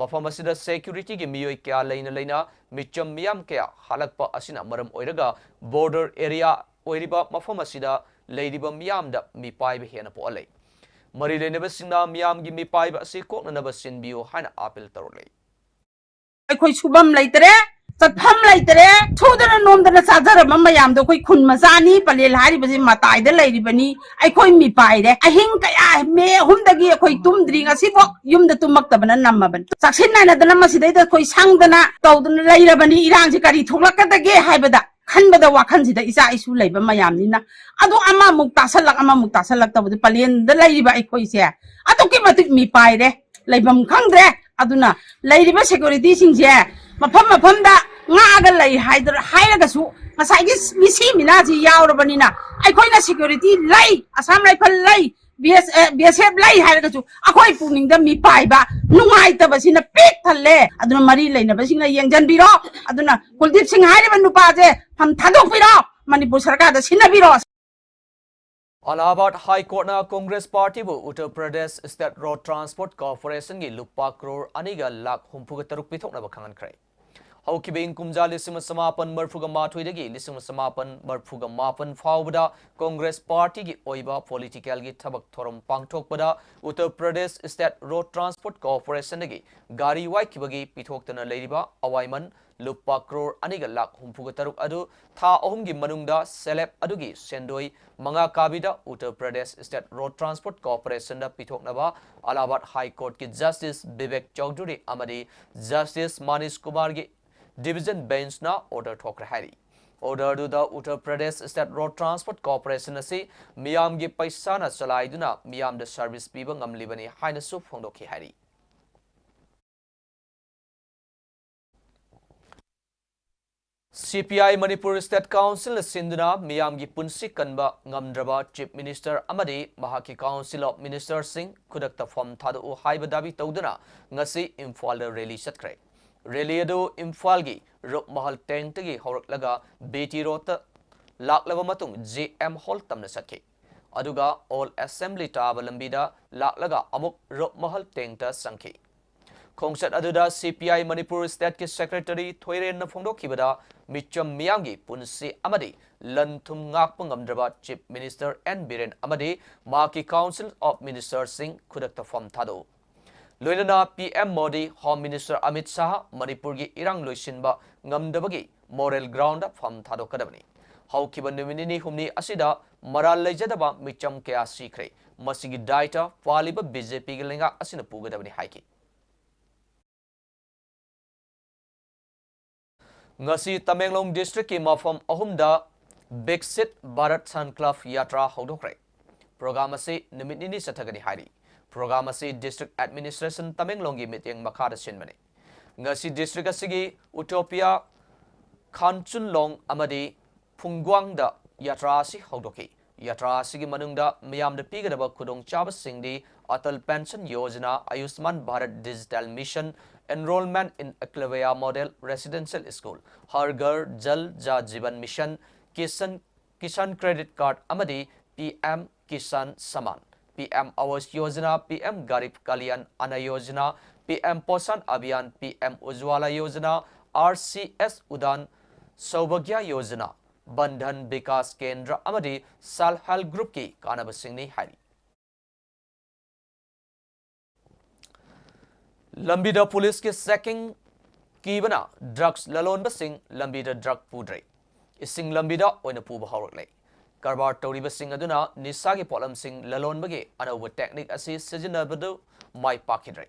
ꯃꯐꯝ ꯑꯁꯤꯗ ꯁꯦꯀ꯭ꯌꯨꯔꯤꯇꯤꯒꯤ ꯃꯤꯑꯣꯏ ꯀꯌꯥ ꯂꯩꯅ ꯂꯩꯅ ꯃꯤꯆꯝ ꯃꯤꯌꯥꯝ ꯀꯌꯥ ꯍꯜꯂꯛꯄ ꯑꯁꯤꯅ ꯃꯔꯝ ꯑꯣꯏꯔꯒ ꯕꯣꯔꯗꯔ ꯑꯦꯔꯤꯌꯥ ꯑꯣꯏꯔꯤꯕ ꯃꯐꯝ ꯑꯁꯤꯗ ꯂꯩꯔꯤꯕ ꯃꯤꯌꯥꯝꯗ ꯃꯤꯄꯥꯏꯕ ꯍꯦꯟꯅ ꯄꯣꯛꯍꯜꯂꯦ꯫ ꯃꯔꯤ ꯂꯩꯅꯕꯁꯤꯡꯅ ꯃꯤꯌꯥꯝꯒꯤ ꯃꯤꯄꯥꯏꯕ ꯑꯁꯤ ꯀꯣꯛꯅꯅꯕ ꯁꯤꯟꯕꯤꯌꯨ ꯍꯥꯏꯅ ꯑꯥꯄꯤꯜ ꯇꯧꯔꯛꯂꯤ꯫ ꯑꯩꯈꯣꯏ ꯁꯨꯐꯝ ꯂꯩꯇꯔꯦ, ꯆꯠꯐꯝ ꯂꯩꯇꯔꯦ, ꯁꯨꯗꯅ ꯅꯣꯝꯗꯅ ꯆꯥꯖꯔꯕ ꯃꯌꯥꯝꯗꯣ ꯑꯩꯈꯣꯏ ꯈꯨꯟ ꯃꯆꯥꯅꯤ, ꯄꯂꯦꯜ ꯍꯥꯏꯔꯤꯕꯁꯤ ꯃꯇꯥꯏꯗ ꯂꯩꯔꯤꯕꯅꯤ꯫ ꯑꯩꯈꯣꯏ ꯃꯤꯄꯥꯏꯔꯦ꯫ ꯑꯍꯤꯡ ꯀꯌꯥ ꯃꯦ ꯑꯍꯨꯝꯗꯒꯤ ꯑꯩꯈꯣꯏ ꯇꯨꯝꯗ꯭ꯔꯤ, ꯉꯁꯤꯐꯥꯎ ꯌꯨꯝꯗ ꯇꯨꯝꯃꯛꯇꯕꯅ ꯅꯝꯃꯕꯅꯤ꯫ ꯆꯥꯛꯁꯤꯟ ꯅꯥꯏꯅꯗꯅ ꯃꯁꯤꯗꯩꯗ ꯑꯩꯈꯣꯏ ꯁꯪꯗꯅ ꯇꯧꯗꯅ ꯂꯩꯔꯕꯅꯤ꯫ ꯏꯔꯥꯡꯁꯤ ꯀꯔꯤ ꯊꯣꯛꯂꯛꯀꯗꯒꯦ ꯍꯥꯏꯕꯗ ꯈꯟꯕꯗ ꯋꯥꯈꯜꯁꯤꯗ ꯏꯆꯥ ꯏꯁꯨ ꯂꯩꯕ ꯃꯌꯥꯝꯅꯤꯅ꯫ ꯑꯗꯨ ꯑꯃꯃꯨꯛ ꯇꯥꯁꯜꯂꯛ, ꯑꯃꯃꯨꯛ ꯇꯥꯁꯜꯂꯛ ꯇꯧꯕꯗ ꯄꯂꯦꯟꯗ ꯂꯩꯔꯤꯕ ꯑꯩꯈꯣꯏꯁꯦ ꯑꯗꯨꯛꯀꯤ ꯃꯇꯤꯛ ꯃꯤꯄꯥꯏꯔꯦ, ꯂꯩꯐꯝ ꯈꯪꯗ꯭ꯔꯦ꯫ ꯑꯗꯨꯅ ꯂꯩꯔꯤꯕ ꯁꯦꯀ꯭ꯌꯨꯔꯤꯇꯤꯁꯤꯡꯁꯦ ꯃꯐꯝ ꯃꯐꯝꯗ ꯉꯥꯛꯑꯒ ꯂꯩ ꯍꯥꯏꯗ꯭ꯔ-, ꯍꯥꯏꯔꯒꯁꯨ ꯉꯁꯥꯏꯒꯤ ꯃꯤꯁꯤ ꯃꯤꯅꯥꯁꯤ ꯌꯥꯎꯔꯕꯅꯤꯅ ꯑꯩꯈꯣꯏꯅ ꯁꯦꯀ꯭ꯌꯨꯔꯤꯇꯤ ꯂꯩ, ꯑꯁꯥꯝ ꯔꯥꯏꯐꯜ ꯂꯩ, ꯕꯤ ꯑꯦꯁ, ꯑꯦ, ꯕꯤ ꯑꯦꯁ ꯑꯦꯐ ꯂꯩ ꯍꯥꯏꯔꯒꯁꯨ ꯑꯩꯈꯣꯏ ꯄꯨꯛꯅꯤꯡꯗ ꯃꯤꯄꯥꯏꯕ, ꯅꯨꯡꯉꯥꯏꯇꯕꯁꯤꯅ ꯄꯤꯛ ꯊꯜꯂꯦ꯫ ꯑꯗꯨꯅ ꯃꯔꯤ ꯂꯩꯅꯕꯁꯤꯡꯅ ꯌꯦꯡꯁꯤꯟꯕꯤꯔꯣ꯫ ꯑꯗꯨꯅ ꯀꯨꯜꯗꯤꯞ ꯁꯤꯡ ꯍꯥꯏꯔꯤꯕ ꯅꯨꯄꯥꯁꯦ ꯐꯝ ꯊꯥꯗꯣꯛꯄꯤꯔꯣ, ꯃꯅꯤꯄꯨꯔ ꯁꯔꯀꯥꯔꯗ ꯁꯤꯟꯅꯕꯤꯔꯣ꯫ ꯑꯂꯥꯍꯥꯕꯥꯗ ꯍꯥꯏ ꯀꯣꯔꯠꯅ ꯀꯣꯡꯒ꯭ꯔꯦꯁ ꯄꯥꯔꯇꯤꯕꯨ Uttar Pradesh state road transport ꯀꯣꯔꯄꯣꯔꯦꯁꯟꯒꯤ ꯂꯨꯄꯥ ꯀ꯭ꯔꯣꯔ ꯑꯅꯤꯒ ꯂꯥꯈ ꯍꯨꯝꯐꯨꯒ ꯇꯔꯨꯛ ꯄꯤꯊꯣꯛꯅꯕ ꯈꯪꯍꯟꯈ꯭ꯔꯦ꯫ ꯍꯧꯈꯤꯕ ꯏꯪ ꯀꯨꯝꯖꯥ ꯂꯤꯁꯤꯡ ꯑꯃ ꯆꯃꯥꯄꯟ ꯃꯔꯤꯐꯨꯒ ꯃꯥꯊꯣꯏꯗꯒꯤ ꯂꯤꯁꯤꯡ ꯑꯃ ꯆꯃꯥꯄꯟ ꯃꯔꯤꯐꯨꯒ ꯃꯥꯄꯟ ꯐꯥꯎꯕꯗ ꯀꯣꯡꯒ꯭ꯔꯦꯁ ꯄꯥꯔꯇꯤꯒꯤ ꯑꯣꯏꯕ ꯄꯣꯂꯤꯇꯤꯀꯦꯜꯒꯤ ꯊꯕꯛ ꯊꯧꯔꯝ ꯄꯥꯡꯊꯣꯛꯄꯗ Uttar Pradesh state road transport ꯀꯣꯔꯄꯣꯔꯦꯁꯟꯗꯒꯤ ꯒꯥꯔꯤ ꯋꯥꯏꯈꯤꯕꯒꯤ ꯄꯤꯊꯣꯛꯇꯅ ꯂꯩꯔꯤꯕ ꯑꯋꯥꯏꯃꯟ ꯂꯨꯄꯥ ꯀ꯭ꯔꯣꯔ ꯑꯅꯤꯒ ꯂꯥꯈ ꯍꯨꯝꯐꯨꯒ ꯇꯔꯨꯛ ꯑꯗꯨ ꯊꯥ ꯑꯍꯨꯝꯒꯤ ꯃꯅꯨꯡꯗ ꯁꯦꯜꯐ ꯍꯦꯜꯞ ꯑꯗꯨꯒꯤ ꯁꯦꯟꯗꯣꯏ ꯃꯉꯥ ꯀꯥꯕꯤꯗ Uttar Pradesh state road transport ꯀꯣꯔꯄꯣꯔꯦꯁꯟꯗ ꯄꯤꯊꯣꯛꯅꯕ ꯑꯂꯥꯍꯥꯕꯥꯗ ꯍꯥꯏ ꯀꯣꯔꯠꯀꯤ ꯖꯁꯇꯤꯁ ꯕꯤꯕꯦꯛ ꯆꯧꯙꯨꯔꯤ ꯑꯃꯗꯤ ꯖꯁꯇꯤꯁ ꯃꯥꯅꯤꯁ ꯀꯨꯃꯥꯔꯒꯤ ꯗꯤꯚꯤꯖꯟ ꯕꯦꯟꯆꯅ ꯑꯣꯔꯗꯔ ꯊꯣꯛꯈ꯭ꯔꯦ ꯍꯥꯏꯔꯤ꯫ ꯑꯣꯔꯗꯔꯗꯨꯗ Uttar Pradesh state road transport corporation ꯑꯁꯤ ꯃꯤꯌꯥꯝꯒꯤ ꯄꯩꯁꯥꯅ ꯆꯂꯥꯏꯗꯨꯅ ꯃꯤꯌꯥꯝꯗ ꯁꯔꯚꯤꯁ ꯄꯤꯕ ꯉꯝꯂꯤꯕꯅꯤ ꯍꯥꯏꯅꯁꯨ ꯐꯣꯡꯗꯣꯛꯈꯤ ꯍꯥꯏꯔꯤ꯫ CPI Manipur State Council ꯅ ꯁꯤꯟꯗꯨꯅ ꯃꯤꯌꯥꯝꯒꯤ ꯄꯨꯟꯁꯤ ꯀꯟꯕ ꯉꯝꯗ꯭ꯔꯕ Chief Minister ꯑꯃꯗꯤ ꯃꯍꯥꯛꯀꯤ Council of Minister ꯁꯤꯡ ꯈꯨꯗꯛꯇ ꯐꯝ ꯊꯥꯗꯣꯛꯎ ꯍꯥꯏꯕ ꯗꯥꯕꯤ ꯇꯧꯗꯨꯅ ꯉꯁꯤ ꯏꯝꯐꯥꯜꯗ rally ꯆꯠꯈ꯭ꯔꯦ꯫ Rally ꯑꯗꯨ ꯏꯝꯐꯥꯜꯒꯤ ꯔꯨꯞꯃꯍꯜ tank ꯇꯒꯤ ꯍꯧꯔꯛꯂꯒ BT Road ꯇ ꯂꯥꯛꯂꯕ ꯃꯇꯨꯡ JM Hall ꯇꯝꯅ ꯆꯠꯈꯤ꯫ ꯑꯗꯨꯒ Old Assembly ꯇꯥꯕ ꯂꯝꯕꯤꯗ ꯂꯥꯛꯂꯒ ꯑꯃꯨꯛ ꯔꯨꯞꯃꯍꯜ tank ꯇ ꯆꯪꯈꯤ꯫ ꯈꯣꯡꯆꯠ ꯑꯗꯨꯗ CPI Manipur State ꯀꯤ Secretary ꯊꯣꯏꯔꯦꯟꯅ ꯐꯣꯡꯗꯣꯛꯈꯤꯕꯗ, ꯃꯤꯆꯝ ꯃꯤꯌꯥꯝꯒꯤ ꯄꯨꯟꯁꯤ ꯑꯃꯗꯤ ꯂꯟ ꯊꯨꯝ ꯉꯥꯛꯄ ꯉꯝꯗ꯭ꯔꯕ Chief Minister N ꯕꯤꯔꯦꯟ ꯑꯃꯗꯤ ꯃꯍꯥꯛꯀꯤ Council of Minister ꯁꯤꯡ ꯈꯨꯗꯛꯇ ꯐꯝ ꯊꯥꯗꯣꯛꯎ, ꯂꯣꯏꯅꯅ PM Modi, Home Minister Amit Shah ꯃꯅꯤꯄꯨꯔꯒꯤ ꯏꯔꯥꯡ ꯂꯣꯏꯁꯤꯟꯕ ꯉꯝꯗꯕꯒꯤ moral ground ꯗ ꯐꯝ ꯊꯥꯗꯣꯛꯀꯗꯕꯅꯤ꯫ ꯍꯧꯈꯤꯕ ꯅꯨꯃꯤꯠ ꯅꯤꯅꯤ ꯍꯨꯝꯅꯤ ꯑꯁꯤꯗ ꯃꯔꯥꯜ ꯂꯩꯖꯗꯕ ꯃꯤꯆꯝ ꯀꯌꯥ ꯁꯤꯈ꯭ꯔꯦ꯫ ꯃꯁꯤꯒꯤ ꯗꯥꯏꯇ ꯄꯥꯜꯂꯤꯕ BJP ꯒꯤ ꯂꯩꯉꯥꯛ ꯑꯁꯤꯅ ꯄꯨꯒꯗꯕꯅꯤ ꯍꯥꯏꯈꯤ꯫ ꯉꯁꯤ ꯇꯃꯦꯡꯂꯣꯡ district ꯀꯤ ꯃꯐꯝ ꯑꯍꯨꯝꯗ ꯕꯤꯛꯁꯤꯠ ꯚꯥꯔꯠ ꯁꯟꯀꯜꯞ ꯌꯥꯇ꯭ꯔꯥ ꯍꯧꯗꯣꯛꯈ꯭ꯔꯦ꯫ Program ꯑꯁꯤ ꯅꯨꯃꯤꯠ ꯅꯤꯅꯤ ꯆꯠꯊꯒꯅꯤ ꯍꯥꯏꯔꯤ꯫ Program ꯑꯁꯤ District Administration ꯇꯃꯦꯡꯂꯣꯡꯒꯤ ꯃꯤꯠꯌꯦꯡ ꯃꯈꯥꯗ ꯁꯤꯟꯕꯅꯤ꯫ ꯉꯁꯤ district ꯑꯁꯤꯒꯤ ꯎꯇꯣꯄꯤꯌꯥ, ꯈꯥꯟꯆꯨꯟꯂꯣꯡ ꯑꯃꯗꯤ ꯐꯨꯡꯒ꯭ꯋꯥꯡꯗ ꯌꯥꯇ꯭ꯔꯥ ꯑꯁꯤ ꯍꯧꯗꯣꯛꯈꯤ꯫ ꯌꯥꯇ꯭ꯔꯥ ꯑꯁꯤꯒꯤ ꯃꯅꯨꯡꯗ ꯃꯤꯌꯥꯝꯗ ꯄꯤꯒꯗꯕ ꯈꯨꯗꯣꯡꯆꯥꯕꯁꯤꯡꯗꯤ Atal pension Yojana, Ayushman Bharat digital mission, enrollment in Eklavya model residential school, ꯍꯔ ꯘꯔ ꯖꯜ ꯖꯥ Jeevan mission, Kisan, Kisan credit card ꯑꯃꯗꯤ PM Kisan Samman, PM Awas Yojana, PM Garib Kalyan Anna Yojana, PM Poshan Abhiyan, PM Ujjwala Yojana, RCS Udan Saubhagya Yojana, Bandhan Vikas Kendra ꯑꯃꯗꯤ Self Help Group ꯀꯤ ꯀꯥꯟꯅꯕꯁꯤꯡꯅꯤ ꯍꯥꯏꯔꯤ꯫ ꯂꯝꯕꯤꯗ ꯄꯨꯂꯤꯁꯀꯤ checking ꯀꯤꯕꯅ drugs ꯂꯂꯣꯟꯕꯁꯤꯡ ꯂꯝꯕꯤꯗ drug ꯄꯨꯗ꯭ꯔꯦ꯫ ꯏꯁꯤꯡ ꯂꯝꯕꯤꯗ ꯑꯣꯏꯅ ꯄꯨꯕ ꯍꯧꯔꯛꯂꯦ꯫ ꯀꯔꯕꯥꯔ ꯇꯧꯔꯤꯕꯁꯤꯡ ꯑꯗꯨꯅ ꯅꯤꯁꯥꯒꯤ ꯄꯣꯠꯂꯝꯁꯤꯡ ꯂꯂꯣꯟꯕꯒꯤ ꯑꯅꯧꯕ technique ꯑꯁꯤ ꯁꯤꯖꯤꯟꯅꯕꯗꯨ ꯃꯥꯏ ꯄꯥꯛꯈꯤꯗ꯭ꯔꯦ꯫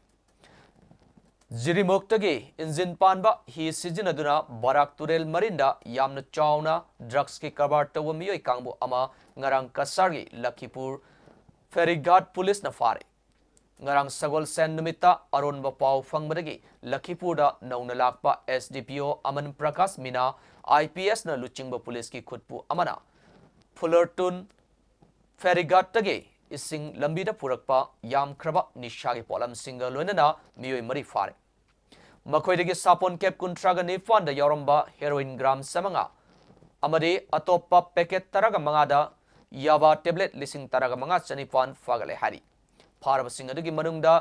ꯖꯤꯔꯤꯃꯨꯛꯇꯒꯤ engine ꯄꯥꯟꯕ ꯍꯤ ꯁꯤꯖꯤꯟꯅꯗꯨꯅ ꯕꯔꯥꯛ ꯇꯨꯔꯦꯜ ꯃꯔꯤꯟꯗ ꯌꯥꯝꯅ ꯆꯥꯎꯅ drugs ꯀꯤ ꯀꯔꯕꯥꯔ ꯇꯧꯕ ꯃꯤꯑꯣꯏ ꯀꯥꯡꯕꯨ ꯑꯃ ꯉꯔꯥꯡ ꯀꯁꯥꯔꯒꯤ ꯂꯈꯤꯄꯨꯔ ꯐꯦꯔꯤꯘꯥꯠ ꯄꯨꯂꯤꯁꯅ ꯐꯥꯔꯦ꯫ ꯉꯔꯥꯡ ꯁꯒꯣꯜꯁꯦꯟ ꯅꯨꯃꯤꯠꯇ ꯑꯔꯣꯟꯕ ꯄꯥꯎ ꯐꯪꯕꯗꯒꯤ ꯂꯈꯤꯄꯨꯔꯗ ꯅꯧꯅ ꯂꯥꯛꯄ S D P O Amman Prakash Meena, I P S ꯅ ꯂꯨꯆꯤꯡꯕ ꯄꯨꯂꯤꯁꯀꯤ ꯈꯨꯠꯄꯨ ꯑꯃꯅ ꯐꯨꯂꯔꯇꯨꯟ ꯐꯦꯔꯤꯒꯥꯠꯇꯒꯤ ꯏꯁꯤꯡ ꯂꯝꯕꯤꯗ ꯄꯨꯔꯛꯄ ꯌꯥꯝꯈ꯭ꯔꯕ ꯅꯤꯁꯥꯒꯤ ꯄꯣꯠꯂꯝꯁꯤꯡꯒ ꯂꯣꯏꯅꯅ ꯃꯤꯑꯣꯏ ꯃꯔꯤ ꯐꯥꯔꯦ꯫ ꯃꯈꯣꯏꯗꯒꯤ ꯁꯥꯄꯣꯟ ꯀꯦꯞ ꯀꯨꯟꯊ꯭ꯔꯥꯒ ꯅꯤꯄꯥꯟꯗ ꯌꯥꯎꯔꯝꯕ heroin gram ꯆꯥꯃꯉꯥ ꯑꯃꯗꯤ ꯑꯇꯣꯞꯄ packet ꯇꯔꯥꯒ ꯃꯉꯥꯗ ꯌꯥꯕꯥ tablet ꯂꯤꯁꯤꯡ ꯇꯔꯥꯒ ꯃꯉꯥ ꯆꯅꯤꯄꯥꯟ ꯐꯥꯒꯠꯂꯦ ꯍꯥꯏꯔꯤ꯫ ꯐꯥꯔꯕꯁꯤꯡ ꯑꯗꯨꯒꯤ ꯃꯅꯨꯡꯗ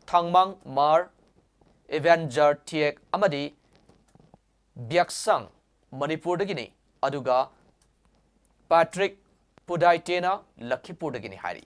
ꯊꯥꯡꯃꯥꯡ ꯃꯥꯔ, ꯏꯚꯦꯟꯖꯔ ꯊꯤꯌꯦꯛ ꯑꯃꯗꯤ ꯕ꯭ꯌꯥꯛꯁꯥꯡ ꯃꯅꯤꯄꯨꯔꯗꯒꯤꯅꯤ, ꯑꯗꯨꯒ ꯄꯥꯇ꯭ꯔꯤꯛ ꯄꯨꯗꯥꯏꯇꯦꯅ ꯂꯈꯤꯄꯨꯔꯗꯒꯤꯅꯤ ꯍꯥꯏꯔꯤ꯫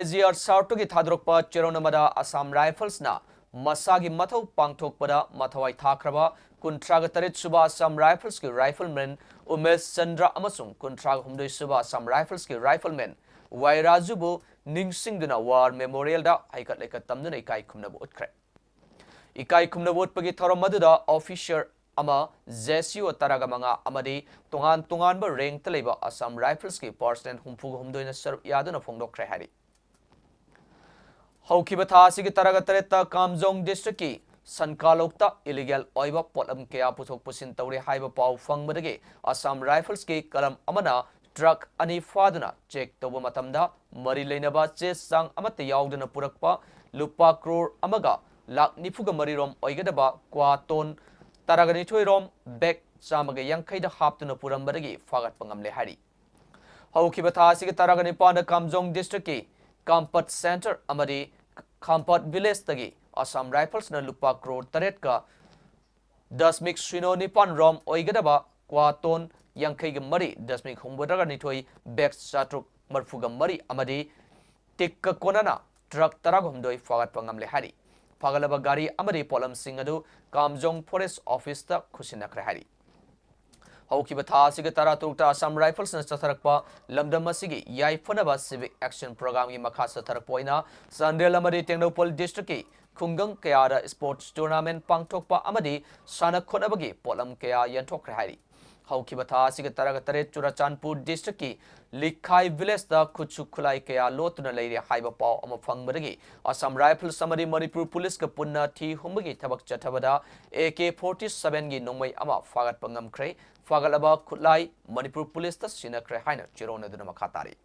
G R South ꯇꯒꯤ ꯊꯥꯗꯣꯔꯛꯄ ꯆꯦꯔꯣꯟ ꯑꯃꯗ Assam Rifles ꯅ ꯃꯁꯥꯒꯤ ꯃꯊꯧ ꯄꯥꯡꯊꯣꯛꯄꯗ ꯃꯊꯋꯥꯏ ꯊꯥꯈ꯭ꯔꯕ ꯀꯨꯟꯊ꯭ꯔꯥꯒ ꯇꯔꯦꯠ ꯁꯨꯕ Assam Rifles ꯀꯤ rifleman ꯎꯃꯦꯁ ꯆꯟꯗ꯭ꯔ ꯑꯃꯁꯨꯡ ꯀꯨꯟꯊ꯭ꯔꯥꯒ ꯍꯨꯝꯗꯣꯏ ꯁꯨꯕ Assam Rifles ꯀꯤ rifleman ꯋꯥꯏ ꯔꯥꯖꯨꯕꯨ ꯅꯤꯡꯁꯤꯡꯗꯨꯅ War Memorial ꯗ ꯍꯩꯀꯠ ꯂꯩꯀꯠ ꯇꯝꯗꯨꯅ ꯏꯀꯥꯏ ꯈꯨꯝꯅꯕ ꯎꯠꯈ꯭ꯔꯦ꯫ ꯏꯀꯥꯏ ꯈꯨꯝꯅꯕ ꯎꯠꯄꯒꯤ ꯊꯧꯔꯝ ꯑꯗꯨꯗ officer ꯑꯃ, J C O ꯇꯔꯥꯒ ꯃꯉꯥ ꯑꯃꯗꯤ ꯇꯣꯉꯥꯟ ꯇꯣꯉꯥꯟꯕ rank ꯇ ꯂꯩꯕ Assam Rifles ꯀꯤ personnel ꯍꯨꯝꯐꯨꯒ ꯍꯨꯝꯗꯣꯏꯅ ꯁꯔꯨꯛ ꯌꯥꯗꯨꯅ ꯐꯣꯡꯗꯣꯛꯈ꯭ꯔꯦ ꯍꯥꯏꯔꯤ꯫ ꯍꯧꯈꯤꯕ ꯊꯥ ꯑꯁꯤꯒꯤ ꯇꯔꯥꯒ ꯇꯔꯦꯠꯇ ꯀꯥꯝꯖꯣꯡ district ꯀꯤ ꯁꯟꯀꯥꯂꯣꯛꯇ illegal ꯑꯣꯏꯕ ꯄꯣꯠꯂꯝ ꯀꯌꯥ ꯄꯨꯊꯣꯛ ꯄꯨꯁꯤꯟ ꯇꯧꯔꯤ ꯍꯥꯏꯕ ꯄꯥꯎ ꯐꯪꯕꯗꯒꯤ Assam Rifles ꯀꯤ ꯀꯂꯝ ꯑꯃꯅ truck ꯑꯅꯤ ꯐꯥꯗꯨꯅ check ꯇꯧꯕ ꯃꯇꯝꯗ ꯃꯔꯤ ꯂꯩꯅꯕ ꯆꯦ ꯆꯥꯡ ꯑꯃꯠꯇ ꯌꯥꯎꯗꯅ ꯄꯨꯔꯛꯄ ꯂꯨꯄꯥ ꯀ꯭ꯔꯣꯔ ꯑꯃꯒ ꯂꯥꯈ ꯅꯤꯐꯨꯒ ꯃꯔꯤ ꯔꯣꯝ ꯑꯣꯏꯒꯗꯕ ꯀ꯭ꯋꯥ ꯇꯣꯟ ꯇꯔꯥꯒ ꯅꯤꯊꯣꯏ ꯔꯣꯝ bag ꯆꯥꯝꯃꯒ ꯌꯥꯡꯈꯩꯗ ꯍꯥꯞꯇꯨꯅ ꯄꯨꯔꯝꯕꯗꯒꯤ ꯐꯥꯒꯠꯄ ꯉꯝꯂꯦ ꯍꯥꯏꯔꯤ꯫ ꯍꯧꯈꯤꯕ ꯊꯥ ꯑꯁꯤꯒꯤ ꯇꯔꯥꯒ ꯅꯤꯄꯥꯟꯗ ꯀꯥꯝꯖꯣꯡ district ꯀꯤ ꯀꯥꯝꯄꯠ centre ꯑꯃꯗꯤ ꯈꯥꯝꯄꯠ village ꯇꯒꯤ Assam Rifles ꯅ ꯂꯨꯄꯥ ꯀ꯭ꯔꯣꯔ ꯇꯔꯦꯠꯀ ꯗꯁꯃꯤꯛ ꯁꯤꯅꯣ ꯅꯤꯄꯥꯟ ꯔꯣꯝ ꯑꯣꯏꯒꯗꯕ ꯀ꯭ꯋꯥ ꯇꯣꯟ ꯌꯥꯡꯈꯩꯒ ꯃꯔꯤ ꯗꯁꯃꯤꯛ ꯍꯨꯝꯐꯨꯇꯔꯥꯒ ꯅꯤꯊꯣꯏ, bag ꯆꯥꯇ꯭ꯔꯨꯛ ꯃꯔꯤꯐꯨꯒ ꯃꯔꯤ ꯑꯃꯗꯤ ꯇꯤꯛꯀ ꯀꯣꯟꯅꯅ truck ꯇꯔꯥꯒ ꯍꯨꯝꯗꯣꯏ ꯐꯥꯒꯠꯄ ꯉꯝꯂꯦ ꯍꯥꯏꯔꯤ꯫ ꯐꯥꯒꯠꯂꯕ ꯒꯥꯔꯤ ꯑꯃꯗꯤ ꯄꯣꯠꯂꯝꯁꯤꯡ ꯑꯗꯨ ꯀꯥꯝꯖꯣꯡ forest office ꯇ ꯈꯨꯠꯁꯤꯟꯅꯈ꯭ꯔꯦ ꯍꯥꯏꯔꯤ꯫ ꯍꯧꯈꯤꯕ ꯊꯥ ꯑꯁꯤꯒꯤ ꯇꯔꯥꯇꯔꯨꯛꯇ Assam Rifles ꯅ ꯆꯠꯊꯔꯛꯄ ꯂꯝꯗꯝ ꯑꯁꯤꯒꯤ ꯌꯥꯏꯐꯅꯕ civic action program ꯒꯤ ꯃꯈꯥ ꯆꯠꯊꯔꯛꯄ ꯑꯣꯏꯅ ꯆꯥꯟꯗꯦꯜ ꯑꯃꯗꯤ ꯇꯦꯡꯅꯧꯄꯜ district ꯀꯤ ꯈꯨꯡꯒꯪ ꯀꯌꯥꯗ sports tournament ꯄꯥꯡꯊꯣꯛꯄ ꯑꯃꯗꯤ ꯁꯥꯟꯅ ꯈꯣꯠꯅꯕꯒꯤ ꯄꯣꯠꯂꯝ ꯀꯌꯥ ꯌꯦꯟꯊꯣꯛꯈ꯭ꯔꯦ ꯍꯥꯏꯔꯤ꯫ ꯍꯧꯈꯤꯕ ꯊꯥ ꯑꯁꯤꯒꯤ ꯇꯔꯥꯒ ꯇꯔꯦꯠ ꯆꯨꯔꯆꯥꯟꯄꯨꯔ districtꯀꯤ ꯂꯤꯈꯥꯏ villageꯇ ꯈꯨꯠꯁꯨ ꯈꯨꯠꯂꯥꯏ ꯀꯌꯥ ꯂꯣꯠꯇꯨꯅ ꯂꯩꯔꯦ ꯍꯥꯏꯕ ꯄꯥꯎ ꯑꯃ ꯐꯪꯕꯗꯒꯤ Assam Rifles ꯑꯃꯗꯤ ꯃꯅꯤꯄꯨꯔ Policeꯀ ꯄꯨꯟꯅ ꯊꯤ ꯍꯨꯝꯕꯒꯤ ꯊꯕꯛ ꯆꯠꯊꯕꯗ AK forty sevenꯒꯤ ꯅꯣꯡꯃꯩ ꯑꯃ ꯐꯥꯒꯠꯄ ꯉꯝꯈ꯭ꯔꯦ꯫ ꯐꯥꯒꯠꯂꯕ ꯈꯨꯠꯂꯥꯏ ꯃꯅꯤꯄꯨꯔ Policeꯇ ꯁꯤꯟꯅꯈ꯭ꯔꯦ ꯍꯥꯏꯅ ꯆꯤꯔꯣꯟꯅꯗꯨꯅ ꯃꯈꯥ ꯇꯥꯔꯤ꯫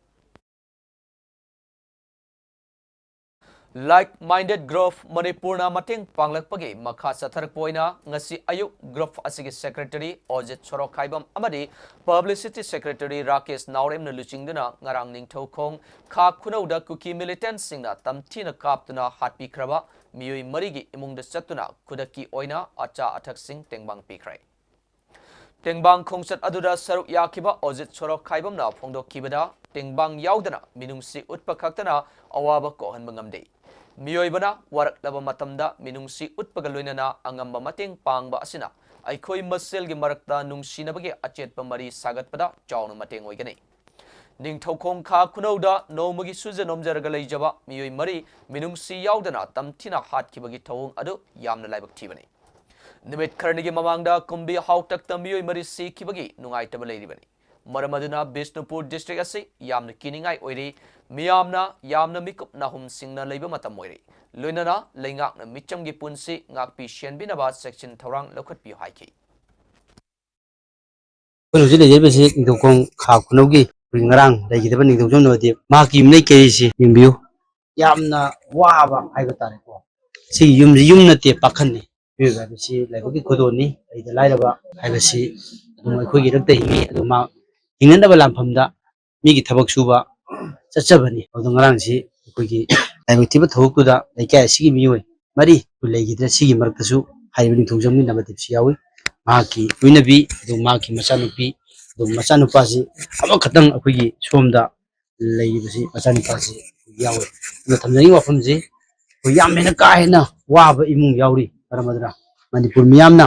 Like Minded Group ꯃꯅꯤꯄꯨꯔꯅ ꯃꯇꯦꯡ ꯄꯥꯡꯂꯛꯄꯒꯤ ꯃꯈꯥ ꯆꯠꯊꯔꯛꯄ ꯑꯣꯏꯅ ꯉꯁꯤ ꯑꯌꯨꯛ group ꯑꯁꯤꯒꯤ secretary ꯑꯣꯖꯤꯠ ꯁꯣꯔꯣꯛꯈꯥꯏꯕꯝ ꯑꯃꯗꯤ publicity secretary ꯔꯥꯀꯦꯁ ꯅꯥꯎꯔꯦꯝꯅ ꯂꯨꯆꯤꯡꯗꯨꯅ ꯉꯔꯥꯡ ꯅꯤꯡꯊꯧꯈꯣꯡ ꯈꯥ ꯈꯨꯅꯧꯗ ꯀꯨꯀꯤ militantꯁꯤꯡꯅ ꯇꯝꯊꯤꯅ ꯀꯥꯞꯇꯨꯅ ꯍꯥꯠꯄꯤꯈ꯭ꯔꯕ ꯃꯤꯑꯣꯏ ꯃꯔꯤꯒꯤ ꯏꯃꯨꯡꯗ ꯆꯠꯇꯨꯅ ꯈꯨꯗꯛꯀꯤ ꯑꯣꯏꯅ ꯑꯆꯥ ꯑꯊꯛꯁꯤꯡ ꯇꯦꯡꯕꯥꯡ ꯄꯤꯈ꯭ꯔꯦ꯫ ꯇꯦꯡꯕꯥꯡ ꯈꯣꯡꯆꯠ ꯑꯗꯨꯗ ꯁꯔꯨꯛ ꯌꯥꯈꯤꯕ ꯑꯣꯖꯤꯠ ꯁꯣꯔꯣꯛꯈꯥꯏꯕꯝꯅ ꯐꯣꯡꯗꯣꯛꯈꯤꯕꯗ, ꯇꯦꯡꯕꯥꯡ ꯌꯥꯎꯗꯅ ꯃꯤꯅꯨꯡꯁꯤ ꯎꯠꯄ ꯈꯛꯇꯅ ꯑꯋꯥꯕ ꯀꯣꯛꯍꯟꯕ ꯉꯝꯗꯦ꯫ ꯃꯤꯑꯣꯏꯕꯅ ꯋꯥꯔꯛꯂꯕ ꯃꯇꯝꯗ ꯃꯤꯅꯨꯡꯁꯤ ꯎꯠꯄꯒ ꯂꯣꯏꯅꯅ ꯑꯉꯝꯕ ꯃꯇꯦꯡ ꯄꯥꯡꯕ ꯑꯁꯤꯅ ꯑꯩꯈꯣꯏ ꯃꯁꯦꯜꯒꯤ ꯃꯔꯛꯇ ꯅꯨꯡꯁꯤꯅꯕꯒꯤ ꯑꯆꯦꯠꯄ ꯃꯔꯤ ꯁꯥꯒꯠꯄꯗ ꯆꯥꯎꯅ ꯃꯇꯦꯡ ꯑꯣꯏꯒꯅꯤ꯫ ꯅꯤꯡꯊꯧꯈꯣꯡ ꯈꯥ ꯈꯨꯅꯧꯗ ꯅꯣꯡꯃꯒꯤ ꯁꯨꯖ ꯅꯣꯝꯖꯔꯒ ꯂꯩꯖꯕ ꯃꯤꯑꯣꯏ ꯃꯔꯤ ꯃꯤꯅꯨꯡꯁꯤ ꯌꯥꯎꯗꯅ ꯇꯝꯊꯤꯅ ꯍꯥꯠꯈꯤꯕꯒꯤ ꯊꯧꯑꯣꯡ ꯑꯗꯨ ꯌꯥꯝꯅ ꯂꯥꯏꯕꯛ ꯊꯤꯕꯅꯤ꯫ ꯅꯨꯃꯤꯠ ꯈꯔꯅꯤꯒꯤ ꯃꯃꯥꯡꯗ ꯀꯨꯝꯕꯤ ꯍꯥꯎꯇꯛꯇ ꯃꯤꯑꯣꯏ ꯃꯔꯤ ꯁꯤꯈꯤꯕꯒꯤ ꯅꯨꯡꯉꯥꯏꯇꯕ ꯂꯩꯔꯤꯕꯅꯤ꯫ ꯃꯔꯝ ꯑꯗꯨꯅ ꯕꯤꯁꯅꯨꯄꯨꯔ district ꯑꯁꯤ ꯌꯥꯝꯅ ꯀꯤꯅꯤꯡꯉꯥꯏ ꯑꯣꯏꯔꯤ꯫ ꯃꯤꯌꯥꯝꯅ ꯌꯥꯝꯅ ꯃꯤꯀꯨꯞ ꯅꯥꯍꯨꯝꯁꯤꯡꯅ ꯂꯩꯕ ꯃꯇꯝ ꯑꯣꯏꯔꯤ꯫ ꯂꯣꯏꯅꯅ ꯂꯩꯉꯥꯛꯅ ꯃꯤꯆꯝꯒꯤ ꯄꯨꯟꯁꯤ ꯉꯥꯛꯄꯤ ꯁꯦꯟꯕꯤꯅꯕ ꯆꯦꯛꯁꯤꯟ ꯊꯧꯔꯥꯡ ꯂꯧꯈꯠꯄꯤꯌꯨ ꯍꯥꯏꯈꯤ꯫ ꯑꯩꯈꯣꯏꯅ ꯍꯧꯖꯤꯛ ꯂꯩꯖꯔꯤꯕꯁꯤ ꯅꯤꯡꯊꯧꯈꯣꯡ ꯈꯥ ꯈꯨꯅꯧꯒꯤ ꯑꯩꯈꯣꯏ ꯉꯔꯥꯡ ꯂꯩꯈꯤꯗꯕ ꯅꯤꯡꯊꯧꯖꯝ ꯅꯣꯗꯤꯞ ꯃꯍꯥꯛꯀꯤ ꯌꯨꯝꯂꯩ ꯀꯩꯔꯩꯁꯤ ꯌꯦꯡꯕꯤꯌꯨ꯫ ꯌꯥꯝꯅ ꯋꯥꯕ ꯍꯥꯏꯕ ꯇꯥꯔꯦꯀꯣ꯫ ꯁꯤꯒꯤ ꯌꯨꯝꯁꯤ ꯌꯨꯝ ꯅꯠꯇꯦ, ꯄꯥꯈꯟꯅꯤ꯫ ꯃꯤꯑꯣꯏꯕ ꯍꯥꯏꯕꯁꯤ ꯂꯥꯏꯕꯛꯀꯤ ꯈꯨꯗꯣꯜꯅꯤ꯫ ꯂꯩꯇ ꯂꯥꯏꯔꯕ ꯍꯥꯏꯕꯁꯤ ꯑꯗꯨꯝ ꯑꯩꯈꯣꯏꯒꯤ ꯏꯔꯛꯇ ꯍꯤꯡꯉꯤ꯫ ꯑꯗꯨ ꯃꯥ ꯍꯤꯡꯅꯅꯕ ꯂꯥꯟꯐꯝꯗ ꯃꯤꯒꯤ ꯊꯕꯛ ꯁꯨꯕ ꯆꯠꯆꯕꯅꯤ꯫ ꯑꯗꯨ ꯉꯔꯥꯡꯁꯤ ꯑꯩꯈꯣꯏꯒꯤ ꯂꯥꯏꯕꯛ ꯊꯤꯕ ꯊꯧꯗꯣꯛꯇꯨꯗ ꯂꯩꯀꯥꯏ ꯑꯁꯤꯒꯤ ꯃꯤꯑꯣꯏ ꯃꯔꯤ ꯑꯩꯈꯣꯏ ꯂꯩꯈꯤꯗ꯭ꯔꯦ꯫ ꯁꯤꯒꯤ ꯃꯔꯛꯇꯁꯨ ꯍꯥꯏꯔꯤꯕ ꯅꯤꯡꯊꯧꯖꯝꯒꯤ ꯅꯕꯗꯤꯞꯁꯤ ꯌꯥꯎꯏ꯫ ꯃꯍꯥꯛꯀꯤ ꯂꯣꯏꯅꯕꯤ, ꯑꯗꯨ ꯃꯍꯥꯛꯀꯤ ꯃꯆꯥꯅꯨꯄꯤ, ꯑꯗꯨ ꯃꯆꯥꯅꯨꯄꯥꯁꯤ ꯑꯃꯈꯛꯇꯪ ꯑꯩꯈꯣꯏꯒꯤ ꯁꯣꯝꯗ ꯂꯩꯔꯤꯕꯁꯤ ꯃꯆꯥꯅꯨꯄꯥꯁꯤ ꯌꯥꯎꯏ꯫ ꯑꯗꯨꯅ ꯊꯝꯖꯅꯤꯡꯕ ꯋꯥꯐꯝꯁꯤ, ꯑꯩꯈꯣꯏ ꯌꯥꯝ ꯍꯦꯟꯅ ꯀꯥ ꯍꯦꯟꯅ ꯋꯥꯕ ꯏꯃꯨꯡ ꯌꯥꯎꯔꯤ꯫ ꯃꯔꯝ ꯑꯗꯨꯅ ꯃꯅꯤꯄꯨꯔ ꯃꯤꯌꯥꯝꯅ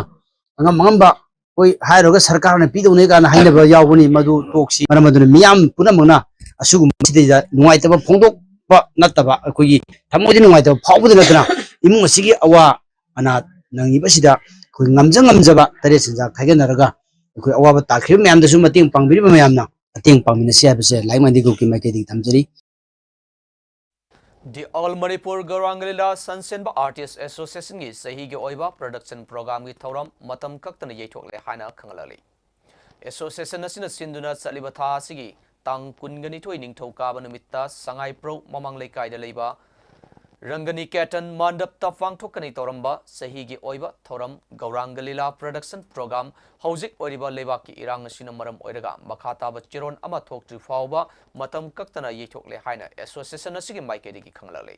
ꯑꯉꯝ ꯑꯉꯝꯕ, ꯑꯩꯈꯣꯏ ꯍꯥꯏꯔꯨꯔꯒ ꯁꯔꯀꯥꯔꯅ ꯄꯤꯗꯧꯅꯦ ꯀꯥꯏꯅ ꯍꯥꯏꯅꯕ ꯌꯥꯎꯕꯅꯤ, ꯃꯗꯨ ꯇꯣꯛꯁꯤ꯫ ꯃꯔꯝ ꯑꯗꯨꯅ ꯃꯤꯌꯥꯝ ꯄꯨꯝꯅꯃꯛꯅ ꯑꯁꯤꯒꯨꯝꯕꯁꯤꯗꯩꯗ ꯅꯨꯡꯉꯥꯏꯇꯕ ꯐꯣꯡꯗꯣꯛꯄ ꯅꯠꯇꯕ, ꯑꯩꯈꯣꯏꯒꯤ ꯊꯃꯣꯏꯗ ꯅꯨꯡꯉꯥꯏꯇꯕ ꯐꯥꯎꯕꯗ ꯅꯠꯇꯅ, ꯏꯃꯨꯡ ꯑꯁꯤꯒꯤ ꯑꯋꯥ ꯑꯅꯥ ꯅꯪꯉꯤꯕꯁꯤꯗ ꯑꯩꯈꯣꯏ ꯉꯝꯖ ꯉꯝꯖꯕ ꯇꯔꯦꯠ ꯁꯦꯟꯖꯥ ꯈꯥꯏꯒꯠꯅꯔꯒ ꯑꯩꯈꯣꯏ ꯑꯋꯥꯕ ꯇꯥꯈ꯭ꯔꯤꯕ ꯃꯌꯥꯝꯗꯁꯨ ꯃꯇꯦꯡ ꯄꯥꯡꯕꯤꯔꯤꯕ ꯃꯌꯥꯝꯅ ꯃꯇꯦꯡ ꯄꯥꯡꯃꯤꯟꯅꯁꯤ ꯍꯥꯏꯕꯁꯦ ꯂꯥꯏꯛ ꯃꯥꯏꯟꯗꯦ ꯒ꯭ꯔꯨꯞꯀꯤ ꯃꯥꯏꯀꯩꯗꯒꯤ ꯊꯝꯖꯔꯤ꯫ The All Manipur Gauranga Lila Sansenba Artist Associationꯒꯤ ꯆꯍꯤꯒꯤ ꯑꯣꯏꯕ production programꯒꯤ ꯊꯧꯔꯝ ꯃꯇꯝ ꯀꯛꯇꯅ ꯌꯩꯊꯣꯛꯂꯦ ꯍꯥꯏꯅ ꯈꯪꯍꯜꯂꯛꯂꯤ꯫ Association ꯑꯁꯤꯅ ꯁꯤꯟꯗꯨꯅ ꯆꯠꯂꯤꯕ ꯊꯥ ꯑꯁꯤꯒꯤ ꯇꯥꯡ ꯀꯨꯟꯒ ꯅꯤꯊꯣꯏ ꯅꯤꯡꯊꯧꯀꯥꯕ ꯅꯨꯃꯤꯠꯇ ꯁꯉꯥꯏꯄ꯭ꯔꯧ ꯃꯃꯥꯡ ꯂꯩꯀꯥꯏꯗ ꯂꯩꯕ ꯔꯪꯒꯅꯤꯀꯦꯇꯟ ꯃꯥꯟꯗꯞꯇ ꯄꯥꯡꯊꯣꯛꯀꯅꯤ ꯇꯧꯔꯝꯕ ꯆꯍꯤꯒꯤ ꯑꯣꯏꯕ ꯊꯧꯔꯝ ꯒꯧꯔꯥꯡꯒ ꯂꯤꯂꯥ production program ꯍꯧꯖꯤꯛ ꯑꯣꯏꯔꯤꯕ ꯂꯩꯕꯥꯛꯀꯤ ꯏꯔꯥꯡ ꯑꯁꯤꯅ ꯃꯔꯝ ꯑꯣꯏꯔꯒ ꯃꯈꯥ ꯇꯥꯕ ꯆꯦꯔꯣꯟ ꯑꯃ ꯊꯣꯛꯇ꯭ꯔꯤ ꯐꯥꯎꯕ ꯃꯇꯝ ꯀꯛꯇꯅ ꯌꯩꯊꯣꯛꯂꯦ ꯍꯥꯏꯅ association ꯑꯁꯤꯒꯤ ꯃꯥꯏꯀꯩꯗꯒꯤ ꯈꯪꯂꯛꯂꯤ꯫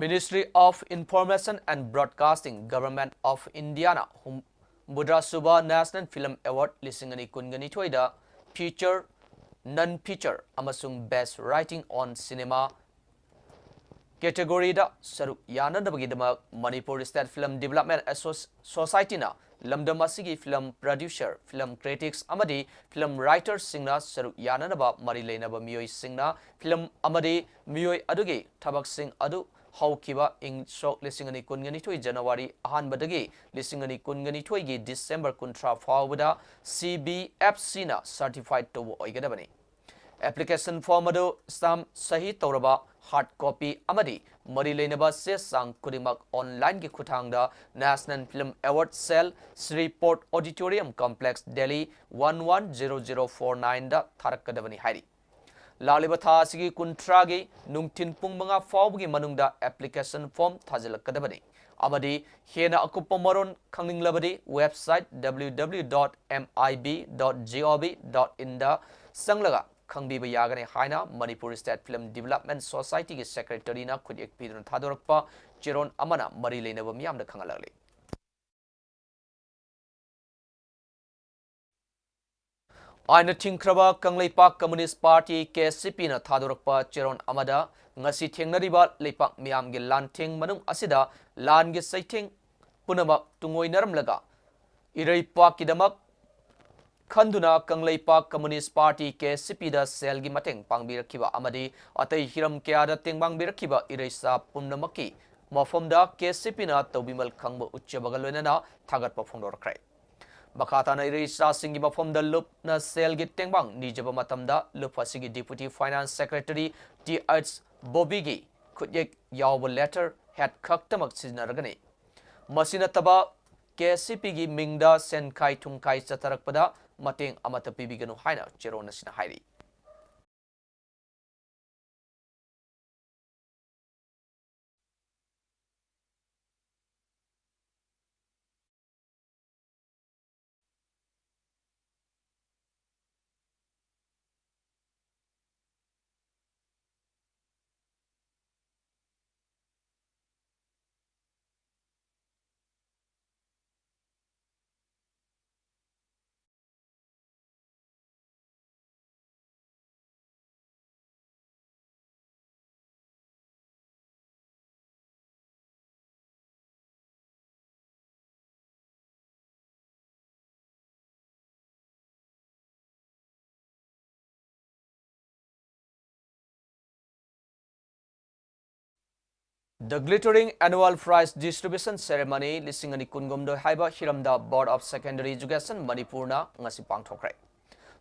Ministry of Information and Broadcasting, Government of Indiaꯅ ꯍꯨꯝꯐꯨꯇꯔꯥ ꯁꯨꯕ National Film Award ꯂꯤꯁꯤꯡ ꯑꯅꯤ ꯀꯨꯟꯒ ꯅꯤꯊꯣꯏꯗ Feature, Non Feature ꯑꯃꯁꯨꯡ Best Writing on Cinema categoryꯗ ꯁꯔꯨꯛ ꯌꯥꯅꯅꯕꯒꯤꯗꯃꯛ Manipur State Film Development Asso-, Societyꯅ ꯂꯝꯗꯝ ꯑꯁꯤꯒꯤ film producer, film critics ꯑꯃꯗꯤ film writersꯁꯤꯡꯅ ꯁꯔꯨꯛ ꯌꯥꯅꯅꯕ ꯃꯔꯤ ꯂꯩꯅꯕ ꯃꯤꯑꯣꯏꯁꯤꯡꯅ film ꯑꯃꯗꯤ ꯃꯤꯑꯣꯏ ꯑꯗꯨꯒꯤ ꯊꯕꯛꯁꯤꯡ ꯑꯗꯨ ꯍꯧꯈꯤꯕ ꯏꯪ ꯁꯣꯛ ꯂꯤꯁꯤꯡ ꯑꯅꯤ ꯀꯨꯟꯒ ꯅꯤꯊꯣꯏ January ꯑꯍꯥꯟꯕꯗꯒꯤ ꯂꯤꯁꯤꯡ ꯑꯅꯤ ꯀꯨꯟꯒ ꯅꯤꯊꯣꯏꯒꯤ December ꯀꯨꯟꯊ꯭ꯔꯥ ꯐꯥꯎꯕꯗ C B F Cꯅ certified ꯇꯧꯕ ꯑꯣꯏꯒꯗꯕꯅꯤ꯫ Application form ꯑꯗꯨ stamp ꯁꯍꯤ ꯇꯧꯔꯕ hard copy ꯑꯃꯗꯤ ꯃꯔꯤ ꯂꯩꯅꯕ ꯆꯦ ꯆꯥꯡ ꯈꯨꯗꯤꯡꯃꯛ onlineꯒꯤ ꯈꯨꯠꯊꯥꯡꯗ National Film Award Cell, Shree Port Auditorium Complex, Delhi one one zero zero four nineꯗ ꯊꯥꯔꯛꯀꯗꯕꯅꯤ ꯍꯥꯏꯔꯤ꯫ ꯂꯥꯛꯂꯤꯕ ꯊꯥ ꯑꯁꯤꯒꯤ ꯀꯨꯟꯊ꯭ꯔꯥꯒꯤ ꯅꯨꯡꯊꯤꯜ ꯄꯨꯡ ꯃꯉꯥ ꯐꯥꯎꯕꯒꯤ ꯃꯅꯨꯡꯗ application form ꯊꯥꯖꯤꯜꯂꯛꯀꯗꯕꯅꯤ ꯑꯃꯗꯤ ꯍꯦꯟꯅ ꯑꯀꯨꯞꯄ ꯃꯔꯣꯜ ꯈꯪꯅꯤꯡꯂꯕꯗꯤ website W W W dot M I B dot G O V dot inꯗ ꯆꯪꯂꯒ ꯈꯪꯕꯤꯕ ꯌꯥꯒꯅꯤ ꯍꯥꯏꯅ Manipur State Film Development Societyꯒꯤ secretaryꯅ ꯈꯨꯠꯌꯦꯛ ꯄꯤꯗꯨꯅ ꯊꯥꯗꯣꯔꯛꯄ ꯆꯦꯔꯣꯟ ꯑꯃꯅ ꯃꯔꯤ ꯂꯩꯅꯕ ꯃꯤꯌꯥꯝꯗ ꯈꯪꯍꯜꯂꯛꯂꯤ꯫ ꯑꯥꯏꯟꯅ ꯊꯤꯡꯈ꯭ꯔꯕ ꯀꯪꯂꯩꯄꯥꯛ Communist Party, K C Pꯅ ꯊꯥꯗꯣꯔꯛꯄ ꯆꯦꯔꯣꯟ ꯑꯃꯗ ꯉꯁꯤ ꯊꯦꯡꯅꯔꯤꯕ ꯂꯩꯄꯥꯛ ꯃꯤꯌꯥꯝꯒꯤ ꯂꯥꯟꯊꯦꯡ ꯃꯅꯨꯡ ꯑꯁꯤꯗ ꯂꯥꯟꯒꯤ ꯆꯩꯊꯦꯡ ꯄꯨꯝꯅꯃꯛ ꯇꯨꯡꯑꯣꯏꯅꯔꯝꯂꯒ ꯏꯔꯩꯄꯥꯛꯀꯤꯗꯃꯛ ꯈꯟꯗꯨꯅ Kangleipak Communist Party, K C Pꯗ ꯁꯦꯜꯒꯤ ꯃꯇꯦꯡ ꯄꯥꯡꯕꯤꯔꯛꯈꯤꯕ ꯑꯃꯗꯤ ꯑꯇꯩ ꯍꯤꯔꯝ ꯀꯌꯥꯗ ꯇꯦꯡꯕꯥꯡꯕꯤꯔꯛꯈꯤꯕ ꯏꯔꯩꯆꯥ ꯄꯨꯝꯅꯃꯛꯀꯤ ꯃꯐꯝꯗ ꯀꯦ ꯁꯤ ꯄꯤꯅ ꯇꯧꯕꯤꯃꯜ ꯈꯪꯕ ꯎꯠꯆꯕꯒ ꯂꯣꯏꯅꯅ ꯊꯥꯒꯠꯄ ꯐꯣꯡꯗꯣꯔꯛꯈ꯭ꯔꯦ꯫ ꯃꯈꯥ ꯇꯥꯅ ꯏꯔꯩ ꯏꯆꯥꯁꯤꯡꯒꯤ ꯃꯐꯝꯗ ꯂꯨꯞꯅ ꯁꯦꯜꯒꯤ ꯇꯦꯡꯕꯥꯡ ꯅꯤꯖꯕ ꯃꯇꯝꯗ ꯂꯨꯞ ꯑꯁꯤꯒꯤ Deputy Finance Secretary T H ꯕꯣꯕꯤꯒꯤ ꯈꯨꯠꯌꯦꯛ ꯌꯥꯎꯕ letterhead ꯈꯛꯇꯃꯛ ꯁꯤꯖꯤꯟꯅꯔꯒꯅꯤ꯫ ꯃꯁꯤ ꯅꯠꯇꯕ ꯀꯦ ꯁꯤ ꯄꯤꯒꯤ ꯃꯤꯡꯗ ꯁꯦꯟꯈꯥꯏ ꯊꯨꯝꯈꯥꯏ ꯆꯠꯊꯔꯛꯄꯗ ꯃꯇꯦꯡ ꯑꯃꯠꯇ ꯄꯤꯕꯤꯒꯅꯨ ꯍꯥꯏꯅ ꯆꯦꯔꯣꯜ ꯑꯁꯤꯅ ꯍꯥꯏꯔꯤ꯫ The Glittering Annual Prize Distribution Ceremony ꯂꯤꯁꯤꯡ ꯑꯅꯤ ꯀꯨꯟꯍꯨꯝꯗꯣꯏ ꯍꯥꯏꯕ ꯍꯤꯔꯝꯗ Board of Secondary Education ꯃꯅꯤꯄꯨꯔꯅ ꯉꯁꯤ ꯄꯥꯡꯊꯣꯛꯈ꯭ꯔꯦ꯫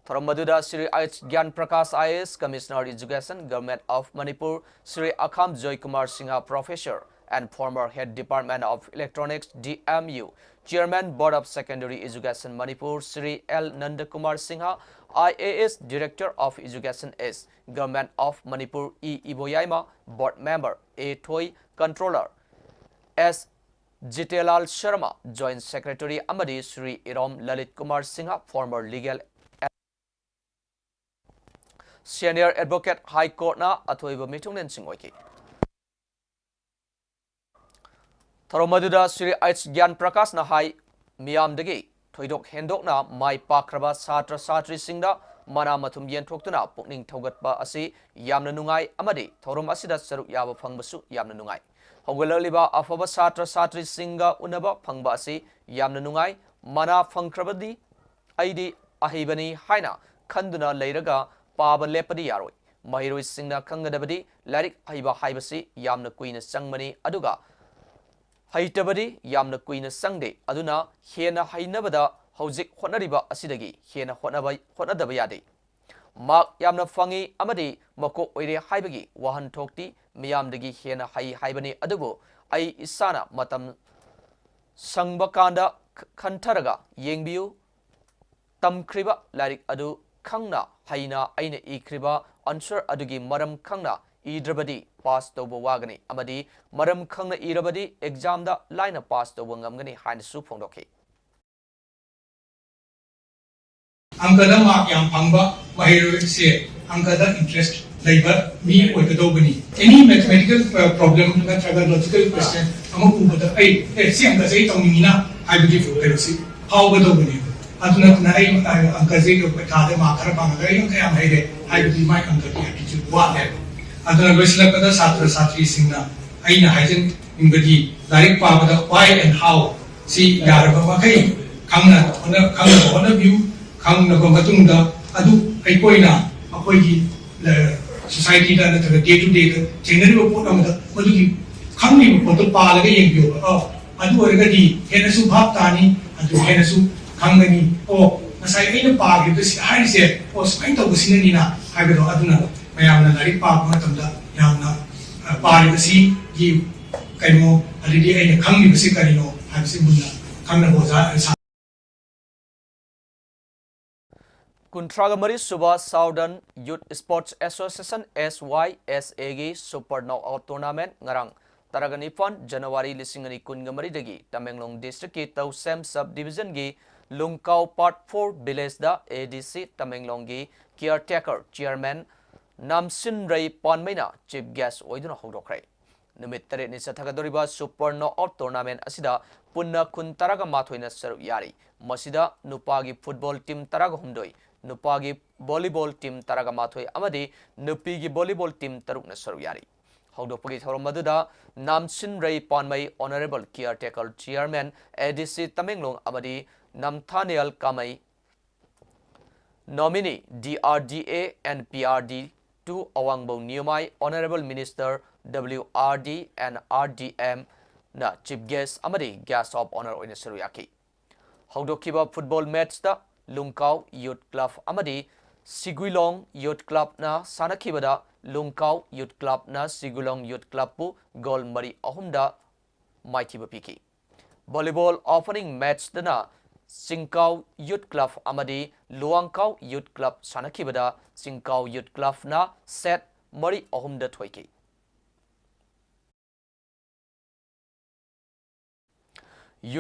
ꯊꯧꯔꯝ ꯑꯗꯨꯗ Shri H Gyan Prakash, I A S, Commissioner Education, Government of Manipur, Shri Akham Joy Kumar Singh, Professor and former Head Department of Electronics, D M U, Chairman, Board of Secondary Education, Manipur, Shri L Nanda Kumar Singh, I A S, Director of Education, East, Government of Manipur, E Iboyaima, Board Member, A Thoi, Controller, S ꯖꯤꯇꯦꯂꯥꯜ Sharma, Joint Secretary, ꯑꯃꯗꯤ ꯁ꯭ꯔꯤ ꯏꯔꯣꯝ Lalit Kumar Singh, former legal, Senior Advocate, High Courtꯅ ꯑꯊꯣꯏꯕ ꯃꯤꯊꯨꯡꯂꯦꯟꯁꯤꯡ ꯑꯣꯏꯈꯤ꯫ ꯊꯧꯔꯝ ꯑꯗꯨꯗ Shri H ꯒ꯭ꯌꯥꯟ ꯄ꯭ꯔꯀꯥꯁꯅ ꯍꯥꯏ, ꯃꯤꯌꯥꯝꯗꯒꯤ ꯊꯣꯏꯗꯣꯛ ꯍꯦꯟꯗꯣꯛꯅ ꯃꯥꯏ ꯄꯥꯛꯈ꯭ꯔꯕ ꯁꯥꯇ꯭ꯔ ꯁꯥꯇ꯭ꯔꯤꯁꯤꯡꯗ ꯃꯅꯥ ꯃꯊꯨꯝ ꯌꯦꯟꯊꯣꯛꯇꯨꯅ ꯄꯨꯛꯅꯤꯡ ꯊꯧꯒꯠꯄ ꯑꯁꯤ ꯌꯥꯝꯅ ꯅꯨꯡꯉꯥꯏ ꯑꯃꯗꯤ ꯊꯧꯔꯝ ꯑꯁꯤꯗ ꯁꯔꯨꯛ ꯌꯥꯕ ꯐꯪꯕꯁꯨ ꯌꯥꯝꯅ ꯅꯨꯡꯉꯥꯏ꯫ ꯍꯧꯒꯠꯂꯛꯂꯤꯕ ꯑꯐꯕ ꯁꯥꯇ꯭ꯔ ꯁꯥꯇ꯭ꯔꯤꯁꯤꯡꯒ ꯎꯅꯕ ꯐꯪꯕ ꯑꯁꯤ ꯌꯥꯝꯅ ꯅꯨꯡꯉꯥꯏ꯫ ꯃꯅꯥ ꯐꯪꯈ꯭ꯔꯕꯗꯤ ꯑꯩꯗꯤ ꯑꯍꯩꯕꯅꯤ ꯍꯥꯏꯅ ꯈꯟꯗꯨꯅ ꯂꯩꯔꯒ ꯄꯥꯕ ꯂꯦꯞꯄꯗꯤ ꯌꯥꯔꯣꯏ꯫ ꯃꯍꯩꯔꯣꯏꯁꯤꯡꯅ ꯈꯪꯒꯗꯕꯗꯤ ꯂꯥꯏꯔꯤꯛ ꯍꯩꯕ ꯍꯥꯏꯕꯁꯤ ꯌꯥꯝꯅ ꯀꯨꯏꯅ ꯆꯪꯕꯅꯤ, ꯑꯗꯨꯒ ꯍꯩꯇꯕꯗꯤ ꯌꯥꯝꯅ ꯀꯨꯏꯅ ꯆꯪꯗꯦ꯫ ꯑꯗꯨꯅ ꯍꯦꯟꯅ ꯍꯩꯅꯕꯗ ꯍꯧꯖꯤꯛ ꯍꯣꯠꯅꯔꯤꯕ ꯑꯁꯤꯗꯒꯤ ꯍꯦꯟꯅ ꯍꯣꯠꯅꯕ, ꯍꯣꯠꯅꯗꯕ ꯌꯥꯗꯦ꯫ ꯃꯥꯔꯛ ꯌꯥꯝꯅ ꯐꯪꯏ ꯑꯃꯗꯤ ꯃꯀꯣꯛ ꯑꯣꯏꯔꯦ ꯍꯥꯏꯕꯒꯤ ꯋꯥꯍꯟꯊꯣꯛꯇꯤ ꯃꯤꯌꯥꯝꯗꯒꯤ ꯍꯦꯟꯅ ꯍꯩ ꯍꯥꯏꯕꯅꯤ, ꯑꯗꯨꯕꯨ ꯑꯩ ꯏꯁꯥꯅ ꯃꯇꯝ ꯁꯪꯕ ꯀꯥꯟꯗ ꯈ-, ꯈꯟꯊꯔꯒ ꯌꯦꯡꯕꯤꯌꯨ꯫ ꯇꯝꯈ꯭ꯔꯤꯕ ꯂꯥꯏꯔꯤꯛ ꯑꯗꯨ ꯈꯪꯅ ꯍꯩꯅ ꯑꯩꯅ ꯏꯈ꯭ꯔꯤꯕ answer ꯑꯗꯨꯒꯤ ꯃꯔꯝ ꯈꯪꯅ ꯏꯗ꯭ꯔꯕꯗꯤ ꯄꯥꯁ ꯇꯧꯕ ꯋꯥꯒꯅꯤ, ꯑꯃꯗꯤ ꯃꯔꯝ ꯈꯪꯅ ꯏꯔꯕꯗꯤ ꯑꯦꯛꯖꯥꯝꯗ ꯂꯥꯏꯅ ꯄꯥꯁ ꯇꯧꯕ ꯉꯝꯒꯅꯤ ꯍꯥꯏꯅꯁꯨ ꯐꯣꯡꯗꯣꯛꯈꯤ꯫ ꯑꯪꯀꯗ ꯃꯥꯔꯛ ꯌꯥꯝ ꯐꯪꯕ ꯃꯍꯩꯔꯣꯏꯁꯦ ꯑꯪꯀꯗ ꯏꯟꯇꯔꯦꯁ ꯂꯩꯕ ꯃꯤ ꯑꯣꯏꯒꯗꯧꯕꯅꯤ꯫ Any mathematical problem ꯅꯠꯇ꯭ꯔꯒ logical question ꯑꯃ ꯎꯕꯗ ꯑꯩ, "ꯑꯦ, ꯁꯤ ꯑꯪꯀꯁꯦ ꯑꯩ ꯇꯧꯅꯤꯡꯉꯤꯅ" ꯍꯥꯏꯕꯒꯤ ꯀꯩꯅꯣꯁꯤ ꯐꯥꯎꯒꯗꯧꯕꯅꯦꯕ꯫ ꯑꯗꯨ ꯅꯠꯇꯅ ꯑꯩ, ꯑ, ꯑꯪꯀꯁꯦ ꯄꯩꯈꯥꯗ ꯃꯥꯔꯛ ꯈꯔ ꯐꯪꯉꯒ ꯑꯩ ꯑꯪꯀ ꯌꯥꯝ ꯍꯩꯔꯦ ꯍꯥꯏꯕꯗꯤ ꯃꯥꯏ ꯑꯪꯀꯒꯤ aptitude ꯋꯥꯠꯂꯦꯕ꯫ ꯑꯗꯨꯅ ꯂꯣꯏꯁꯤꯜꯂꯛꯄꯗ ꯁꯥꯇ꯭ꯔ ꯁꯥꯇ꯭ꯔꯤꯁꯤꯡꯅ ꯑꯩꯅ ꯍꯥꯏꯖꯅꯤꯡꯕꯗꯤ ꯂꯥꯏꯔꯤꯛ ꯄꯥꯕꯗ why and how ꯁꯤ ꯌꯥꯔꯕ ꯃꯈꯩ ꯈꯪꯅ ꯍꯣꯠꯅ-, ꯈꯪꯅꯕ ꯍꯣꯠꯅꯕꯤꯌꯨ꯫ ꯈꯪꯂꯕ ꯃꯇꯨꯡꯗ ꯑꯗꯨ ꯑꯩꯈꯣꯏꯅ ꯑꯩꯈꯣꯏꯒꯤ, ꯑ, society ꯗ ꯅꯠꯇ꯭ꯔꯒ day to day ꯗ ꯊꯦꯡꯅꯔꯤꯕ ꯄꯣꯠ ꯑꯃꯗ ꯃꯗꯨꯒꯤ ꯈꯪꯂꯤꯕ ꯄꯣꯠꯇꯣ ꯄꯥꯜꯂꯒ ꯌꯦꯡꯕꯤꯌꯣꯕ꯫ ꯑꯣ, ꯑꯗꯨ ꯑꯣꯏꯔꯒꯗꯤ ꯍꯦꯟꯅꯁꯨ ꯚꯥꯞ ꯇꯥꯅꯤ, ꯑꯗꯨ ꯍꯦꯟꯅꯁꯨ ꯈꯪꯒꯅꯤ꯫ ꯑꯣ, ꯉꯁꯥꯏ ꯑꯩꯅ ꯄꯥꯈꯤꯕꯗ ꯁꯤ ꯍꯥꯏꯔꯤꯁꯦ, ꯑꯣ, ꯁꯨꯃꯥꯏꯅ ꯇꯧꯕꯁꯤꯅꯅꯤꯅ ꯍꯥꯏꯕꯗꯣ꯫ ꯑꯗꯨꯅ ꯃꯌꯥꯝꯅ ꯂꯥꯏꯔꯤꯛ ꯄꯥꯕ ꯃꯇꯝꯗ ꯌꯥꯝꯅ, ꯑ, ꯄꯥꯔꯤꯕꯁꯤꯒꯤ ꯀꯩꯅꯣ, ꯑꯗꯒꯤ ꯑꯩꯅ ꯈꯪꯂꯤꯕꯁꯤ ꯀꯔꯤꯅꯣ ꯍꯥꯏꯕꯁꯤ ꯃꯨꯟꯅ ꯈꯪꯅꯕ ꯑꯣꯖꯥ ꯁꯥ- ꯀꯨꯟꯊ꯭ꯔꯥꯒ ꯃꯔꯤ ꯁꯨꯕ Southern Youth Sports Association, S Y S A ꯒꯤ Super Knockout Tournament ꯉꯔꯥꯡ ꯇꯔꯥꯒ ꯅꯤꯄꯥꯟ January ꯂꯤꯁꯤꯡ ꯑꯅꯤ ꯀꯨꯟꯒ ꯃꯔꯤꯗꯒꯤ ꯇꯃꯦꯡꯂꯣꯡ district ꯀꯤ ꯇꯧꯁꯦꯝ sub division ꯒꯤ ꯂꯨꯡꯀꯥꯎ Part four village the A D C ꯇꯃꯦꯡꯂꯣꯡꯒꯤ caretaker chairman ꯅꯥꯝꯁꯤꯟꯔꯩ ꯄꯥꯟꯃꯩꯅ chief guest ꯑꯣꯏꯗꯨꯅ ꯍꯧꯗꯣꯛꯈ꯭ꯔꯦ꯫ ꯅꯨꯃꯤꯠ ꯇꯔꯦꯠꯅꯤ ꯆꯠꯊꯒꯗꯧꯔꯤꯕ Super Knockout Tournament ꯑꯁꯤꯗ ꯄꯨꯟꯅ ꯈꯨꯟ ꯇꯔꯥꯒ ꯃꯥꯊꯣꯏꯅ ꯁꯔꯨꯛ ꯌꯥꯔꯤ꯫ ꯃꯁꯤꯗ ꯅꯨꯄꯥꯒꯤ football team ꯇꯔꯥꯒ ꯍꯨꯝꯗꯣꯏ, ꯅꯨꯄꯥꯒꯤ volleyball team ꯇꯔꯥꯒ ꯃꯥꯊꯣꯏ ꯑꯃꯗꯤ ꯅꯨꯄꯤꯒꯤ volleyball team ꯇꯔꯨꯛꯅ ꯁꯔꯨꯛ ꯌꯥꯔꯤ꯫ ꯍꯧꯗꯣꯛꯄꯒꯤ ꯊꯧꯔꯝ ꯑꯗꯨꯗ ꯅꯥꯝꯁꯤꯟꯔꯩ ꯄꯥꯟꯃꯩ, Honourable Caretaker Chairman, A D C Tamenglong, ꯑꯃꯗꯤ ꯅꯝꯊꯥꯅꯤꯌꯜ ꯀꯥꯃꯩ, Nominee, D R D A and P R D to Awangbow Newmai, Honorable Minister W R D and R D M ꯅ Chief Guest ꯑꯃꯗꯤ Guest of Honour ꯑꯣꯏꯅ ꯁꯔꯨꯛ ꯌꯥꯈꯤ꯫ ꯍꯧꯗꯣꯛꯈꯤꯕ football match ꯇ ꯂꯨꯡꯀꯥꯎ Youth Club ꯑꯃꯗꯤ ꯁꯤꯒꯨꯏꯂꯣꯡ Youth Club ꯅ ꯁꯥꯟꯅꯈꯤꯕꯗ ꯂꯨꯡꯀꯥꯎ Youth Club ꯅ ꯁꯤꯒꯨꯏꯂꯣꯡ Youth Club ꯄꯨ goal ꯃꯔꯤ ꯑꯍꯨꯝ ꯗ ꯃꯥꯏꯊꯤꯕ ꯄꯤꯈꯤ꯫ Volleyball opening match ꯇꯅ ꯆꯤꯡꯀꯥꯎ Youth Club ꯑꯃꯗꯤ ꯂꯨꯋꯥꯡꯀꯥꯎ Youth Club ꯁꯥꯟꯅꯈꯤꯕꯗ ꯆꯤꯡꯀꯥꯎ Youth Club ꯅ set ꯃꯔꯤ ꯑꯍꯨꯝ ꯗ ꯊꯣꯏꯈꯤ꯫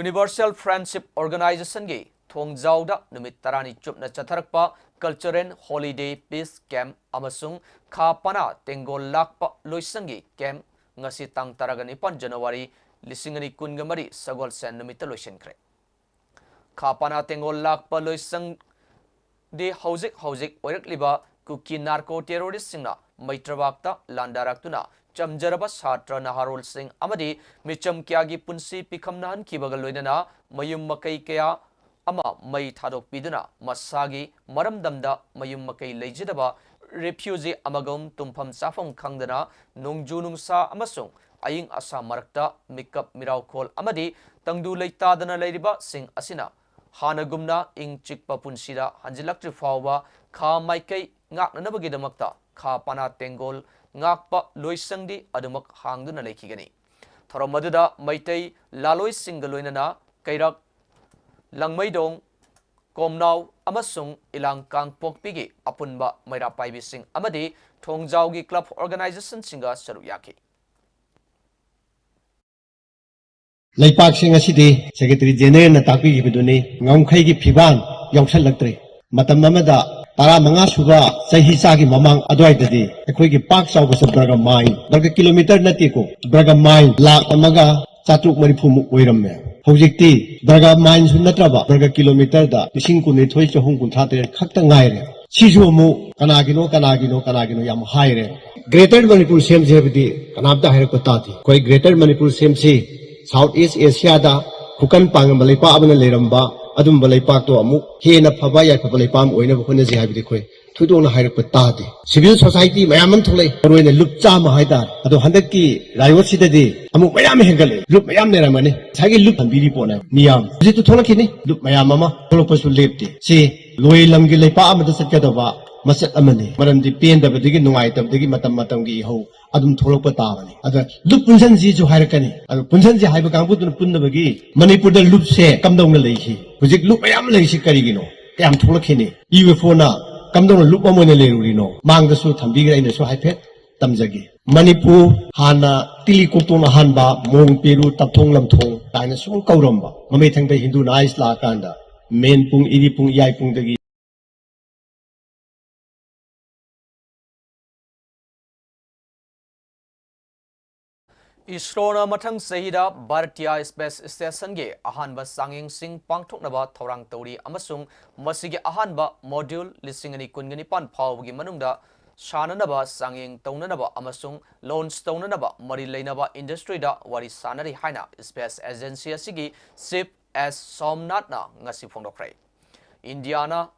Universal Friendship Organisation ꯒꯤ ꯊꯣꯡꯖꯥꯎꯗ ꯅꯨꯃꯤꯠ ꯇꯔꯥꯅꯤ ꯆꯨꯞꯅ ꯆꯠꯊꯔꯛꯄ Cultural Holiday Peace Camp ꯑꯃꯁꯨꯡ ꯈꯥ ꯄꯅꯥ ꯇꯦꯡꯒꯣꯜ ꯂꯥꯛꯄ ꯂꯣꯏꯁꯪꯒꯤ camp ꯉꯁꯤ ꯇꯥꯡ ꯇꯔꯥꯅꯤꯄꯥꯟ January ꯂꯤꯁꯤꯡ ꯑꯅꯤ ꯀꯨꯟꯒ ꯃꯔꯤ ꯁꯒꯣꯜꯁꯦꯟ ꯅꯨꯃꯤꯠꯇ ꯂꯣꯏꯁꯤꯟꯈ꯭ꯔꯦ꯫ ꯈꯥ ꯄꯅꯥ ꯇꯦꯡꯒꯣꯜ ꯂꯥꯛꯄ ꯂꯣꯏꯁꯪꯗꯤ ꯍꯧꯖꯤꯛ ꯍꯧꯖꯤꯛ ꯑꯣꯏꯔꯛꯂꯤꯕ ꯀꯨꯀꯤ narco terrorist ꯁꯤꯡꯅ ꯃꯩꯇ꯭ꯔꯕꯥꯛꯇ ꯂꯥꯟꯗꯥꯔꯛꯇꯨꯅ ꯆꯝꯖꯔꯕ ꯁꯥꯇ꯭ꯔ ꯅꯍꯥꯔꯣꯜꯁꯤꯡ ꯑꯃꯗꯤ ꯃꯤꯆꯝ ꯀꯌꯥꯒꯤ ꯄꯨꯟꯁꯤ ꯄꯤꯈꯝꯅꯍꯟꯈꯤꯕꯒ ꯂꯣꯏꯅꯅ ꯃꯌꯨꯝ ꯃꯀꯩ ꯀꯌꯥ ꯑꯃ ꯃꯩ ꯊꯥꯗꯣꯛꯄꯤꯗꯨꯅ ꯃꯁꯥꯒꯤ ꯃꯔꯝꯗꯝꯗ ꯃꯌꯨꯝ ꯃꯀꯩ ꯂꯩꯖꯗꯕ refugee ꯑꯃꯒꯨꯝ ꯇꯨꯝꯐꯝ ꯆꯥꯐꯝ ꯈꯪꯗꯅ ꯅꯣꯡꯖꯨ ꯅꯨꯡꯁꯥ ꯑꯃꯁꯨꯡ ꯑꯏꯪ ꯑꯁꯥ ꯃꯔꯛꯇ ꯃꯤꯀꯞ ꯃꯤꯔꯥꯎꯈꯣꯜ ꯑꯃꯗꯤ ꯇꯪꯗꯨ ꯂꯩꯇꯥꯗꯅ ꯂꯩꯔꯤꯕꯁꯤꯡ ꯑꯁꯤꯅ ꯍꯥꯟꯅꯒꯨꯝꯅ ꯏꯪ ꯆꯤꯛꯄ ꯄꯨꯟꯁꯤꯗ ꯍꯟꯖꯤꯜꯂꯛꯇ꯭ꯔꯤ ꯐꯥꯎꯕ ꯈꯥ ꯃꯥꯏꯀꯩ ꯉꯥꯛꯅꯅꯕꯒꯤꯗꯃꯛꯇ ꯈꯥ ꯄꯅꯥ ꯇꯦꯡꯒꯣꯜ ꯉꯥꯛꯄ ꯂꯣꯏꯁꯪꯗꯤ ꯑꯗꯨꯃꯛ ꯍꯥꯡꯗꯨꯅ ꯂꯩꯈꯤꯒꯅꯤ꯫ ꯊꯧꯔꯝ ꯑꯗꯨꯗ ꯃꯩꯇꯩ ꯂꯥꯂꯣꯏꯁꯤꯡꯒ ꯂꯣꯏꯅꯅ ꯀꯩꯔꯛ, ꯂꯪꯃꯩꯗꯣꯡ, ꯀꯣꯝꯅꯥꯎ ꯑꯃꯁꯨꯡ ꯏꯂꯥꯡ ꯀꯥꯡꯄꯣꯛꯄꯤꯒꯤ ꯑꯄꯨꯟꯕ ꯃꯩꯔꯥ ꯄꯥꯏꯕꯤꯁꯤꯡ ꯑꯃꯗꯤ ꯊꯣꯡꯖꯥꯎꯒꯤ club organization ꯁꯤꯡꯒ ꯁꯔꯨꯛ ꯌꯥꯈꯤ꯫ ꯂꯩꯄꯥꯛꯁꯤꯡ ꯑꯁꯤꯗꯤ Secretary General ꯅ ꯇꯥꯛꯄꯤꯈꯤꯕꯗꯨꯅꯤ, ꯉꯝꯈꯩꯒꯤ ꯐꯤꯕꯥꯟ ꯌꯥꯎꯁꯜꯂꯛꯇ꯭ꯔꯦ꯫ ꯃꯇꯝ ꯑꯃꯗ ꯇꯔꯥꯃꯉꯥ ꯁꯨꯕ ꯆꯍꯤ ꯆꯥꯒꯤ ꯃꯃꯥꯡ ꯑꯗꯨꯋꯥꯏꯗꯗꯤ ꯑꯩꯈꯣꯏꯒꯤ ꯄꯥꯛ ꯆꯥꯎꯕꯁꯦ ꯕꯔꯒ ꯃꯥꯏꯜ, ꯕꯔꯒ ꯀꯤꯂꯣꯃꯤꯇꯔ ꯅꯠꯇꯦꯀꯣ, ꯕꯔꯒ ꯃꯥꯏꯜ ꯂꯥꯈ ꯑꯃꯒ ꯆꯥꯇ꯭ꯔꯨꯛ ꯃꯔꯤꯐꯨꯃꯨꯛ ꯑꯣꯏꯔꯝꯃꯦ꯫ ꯍꯧꯖꯤꯛꯇꯤ ꯕꯔꯒ ꯃꯥꯏꯜꯁꯨ ꯅꯠꯇ꯭ꯔꯕ ꯕꯔꯒ ꯀꯤꯂꯣꯃꯤꯇꯔꯗ ꯂꯤꯁꯤꯡ ꯀꯨꯟꯅꯤꯊꯣꯏ ꯆꯍꯨꯝ ꯀꯨꯟꯊ꯭ꯔꯥ ꯇꯔꯦꯠ ꯈꯛꯇ ꯉꯥꯏꯔꯦ꯫ ꯁꯤꯁꯨ ꯑꯃꯨꯛ ꯀꯅꯥꯒꯤꯅꯣ, ꯀꯅꯥꯒꯤꯅꯣ, ꯀꯅꯥꯒꯤꯅꯣ ꯌꯥꯝ ꯍꯥꯏꯔꯦ꯫ Greater ꯃꯅꯤꯄꯨꯔ ꯁꯦꯝꯁꯦ ꯍꯥꯏꯕꯗꯤ ꯀꯅꯥꯝꯇ ꯍꯥꯏꯔꯛꯄ ꯇꯥꯗꯦ꯫ ꯑꯩꯈꯣꯏ Greater Manipur ꯁꯦꯝꯁꯤ, South East Asia ꯗ ꯈꯨꯀꯟ ꯄꯥꯡꯉꯝꯕ ꯂꯩꯄꯥꯛ ꯑꯃꯅ ꯂꯩꯔꯝꯕ ꯑꯗꯨꯝꯕ ꯂꯩꯄꯥꯛꯇꯣ ꯑꯃꯨꯛ ꯍꯦꯟꯅ ꯐꯕ ꯌꯥꯏꯐꯕ ꯂꯩꯄꯥꯛ ꯑꯃ ꯑꯣꯏꯅꯕ ꯍꯣꯠꯅꯁꯤ ꯍꯥꯏꯕꯗꯤ ꯑꯩꯈꯣꯏ ꯊꯣꯏꯗꯣꯛꯅ ꯍꯥꯏꯔꯛꯄ ꯇꯥꯗꯦ꯫ Civil society ꯃꯌꯥꯝ ꯑꯃ ꯊꯣꯛꯂꯛꯏ, ꯃꯔꯨꯑꯣꯏꯅ ꯂꯨꯞ ꯆꯥꯝꯃ ꯍꯥꯏꯇꯥꯔꯦ꯫ ꯑꯗꯣ ꯍꯟꯗꯛꯀꯤ riot ꯁꯤꯗꯗꯤ ꯑꯃꯨꯛ ꯃꯌꯥꯝ ꯍꯦꯟꯒꯠꯂꯛꯏ, ꯂꯨꯞ ꯃꯌꯥꯝ ꯂꯩꯔꯝꯒꯅꯤ꯫ ꯉꯁꯥꯏꯒꯤ ꯂꯨꯞ ꯊꯝꯕꯤꯔꯤ ꯄꯣꯠꯅꯦ ꯃꯤꯌꯥꯝ꯫ ꯍꯧꯖꯤꯛꯇꯨ ꯊꯣꯛꯂꯛꯈꯤꯅꯤ, ꯂꯨꯞ ꯃꯌꯥꯝ ꯑꯃ ꯊꯣꯛꯂꯛꯄꯁꯨ ꯂꯦꯞꯇꯦ꯫ ꯁꯤ ꯂꯣꯏ ꯂꯝꯒꯤ ꯂꯩꯄꯥꯛ ꯑꯃꯗ ꯆꯠꯀꯗꯕ ꯃꯆꯠ ꯑꯃꯅꯤ꯫ ꯃꯔꯝꯗꯤ ꯄꯦꯟꯗꯕꯗꯒꯤ, ꯅꯨꯡꯉꯥꯏꯇꯕꯗꯒꯤ ꯃꯇꯝ ꯃꯇꯝꯒꯤ ꯏꯍꯧ ꯑꯗꯨꯝ ꯊꯣꯛꯂꯛꯄ ꯇꯥꯕꯅꯤ꯫ ꯑꯗ ꯂꯨꯞ ꯄꯨꯟꯁꯟꯁꯤꯁꯨ ꯍꯥꯏꯔꯛꯀꯅꯤ꯫ ꯑꯗꯣ ꯄꯨꯟꯁꯟꯁꯤ ꯍꯥꯏꯕ ꯀꯥꯡꯕꯨꯗꯨꯅ ꯄꯨꯟꯗꯕꯒꯤ ꯃꯅꯤꯄꯨꯔꯗ ꯂꯨꯞꯁꯦ ꯀꯝꯗꯧꯅ ꯂꯩꯈꯤ? ꯍꯧꯖꯤꯛ ꯂꯨꯞ ꯃꯌꯥꯝ ꯂꯩꯔꯤꯁꯤ ꯀꯔꯤꯒꯤꯅꯣ? ꯀꯌꯥꯝ ꯊꯣꯛꯂꯛꯈꯤꯅꯤ? UFOꯅ ꯀꯝꯗꯧꯅ ꯂꯨꯞ ꯑꯃ ꯑꯣꯏꯅ ꯂꯩꯔꯨꯔꯤꯅꯣ? ꯃꯥꯡꯗꯁꯨ ꯊꯝꯕꯤꯈ꯭ꯔꯦ, ꯑꯩꯅꯁꯨ ꯍꯥꯏꯐꯦꯠ ꯇꯝꯖꯒꯦ꯫ ꯃꯅꯤꯄꯨꯔ ꯍꯥꯟꯅ ꯇꯤꯂꯤ ꯀꯣꯛꯇꯣꯡ ꯑꯍꯥꯟꯕ, ꯃꯣꯡ ꯄꯦꯔꯨ, ꯇꯞꯊꯣꯡ ꯂꯝꯊꯣꯡ ꯀꯥꯏꯅ ꯁꯨꯝ ꯀꯧꯔꯝꯕ, ꯃꯃꯩ ꯊꯪꯗ ꯍꯤꯟꯗꯨ ꯅꯥꯏꯁ ꯂꯥꯛꯑꯀꯥꯟꯗ ꯃꯦꯟ ꯄꯨꯡ, ꯏꯔꯤ ꯄꯨꯡ, ꯏꯌꯥꯏ ꯄꯨꯡꯗꯒꯤ ꯏꯁꯔꯣꯅ ꯃꯊꯪ ꯆꯍꯤꯗ ꯚꯥꯔꯇꯤꯌꯥ ꯁ꯭ꯄꯦꯁ ꯁ꯭ꯇꯦꯁꯟꯒꯤ ꯑꯍꯥꯟꯕ ꯆꯥꯡꯌꯦꯡꯁꯤꯡ ꯄꯥꯡꯊꯣꯛꯅꯕ ꯊꯧꯔꯥꯡ ꯇꯧꯔꯤ ꯑꯃꯁꯨꯡ ꯃꯁꯤꯒꯤ ꯑꯍꯥꯟꯕ ꯃꯣꯗ꯭ꯌꯨꯜ ꯂꯤꯁꯤꯡ ꯑꯅꯤ ꯀꯨꯟꯒ ꯅꯤꯄꯥꯟ ꯐꯥꯎꯕꯒꯤ ꯃꯅꯨꯡꯗ ꯁꯥꯟꯅꯅꯕ, ꯆꯥꯡꯌꯦꯡ ꯇꯧꯅꯅꯕ ꯑꯃꯁꯨꯡ ꯂꯣꯟꯆ ꯇꯧꯅꯅꯕ ꯃꯔꯤ ꯂꯩꯅꯕ ꯏꯟꯗꯁꯇ꯭ꯔꯤꯗ ꯋꯥꯔꯤ ꯁꯥꯅꯔꯤ ꯍꯥꯏꯅ ꯁ꯭ꯄꯦꯁ ꯑꯦꯖꯦꯟꯁꯤ ꯑꯁꯤꯒꯤ ꯆꯤꯐ ꯑꯦꯁ ꯁꯣꯝꯅꯥꯊꯅ ꯉꯁꯤ ꯐꯣꯡꯗꯣꯛꯈ꯭ꯔꯦ꯫ ꯏꯟꯗꯤꯌꯥꯅ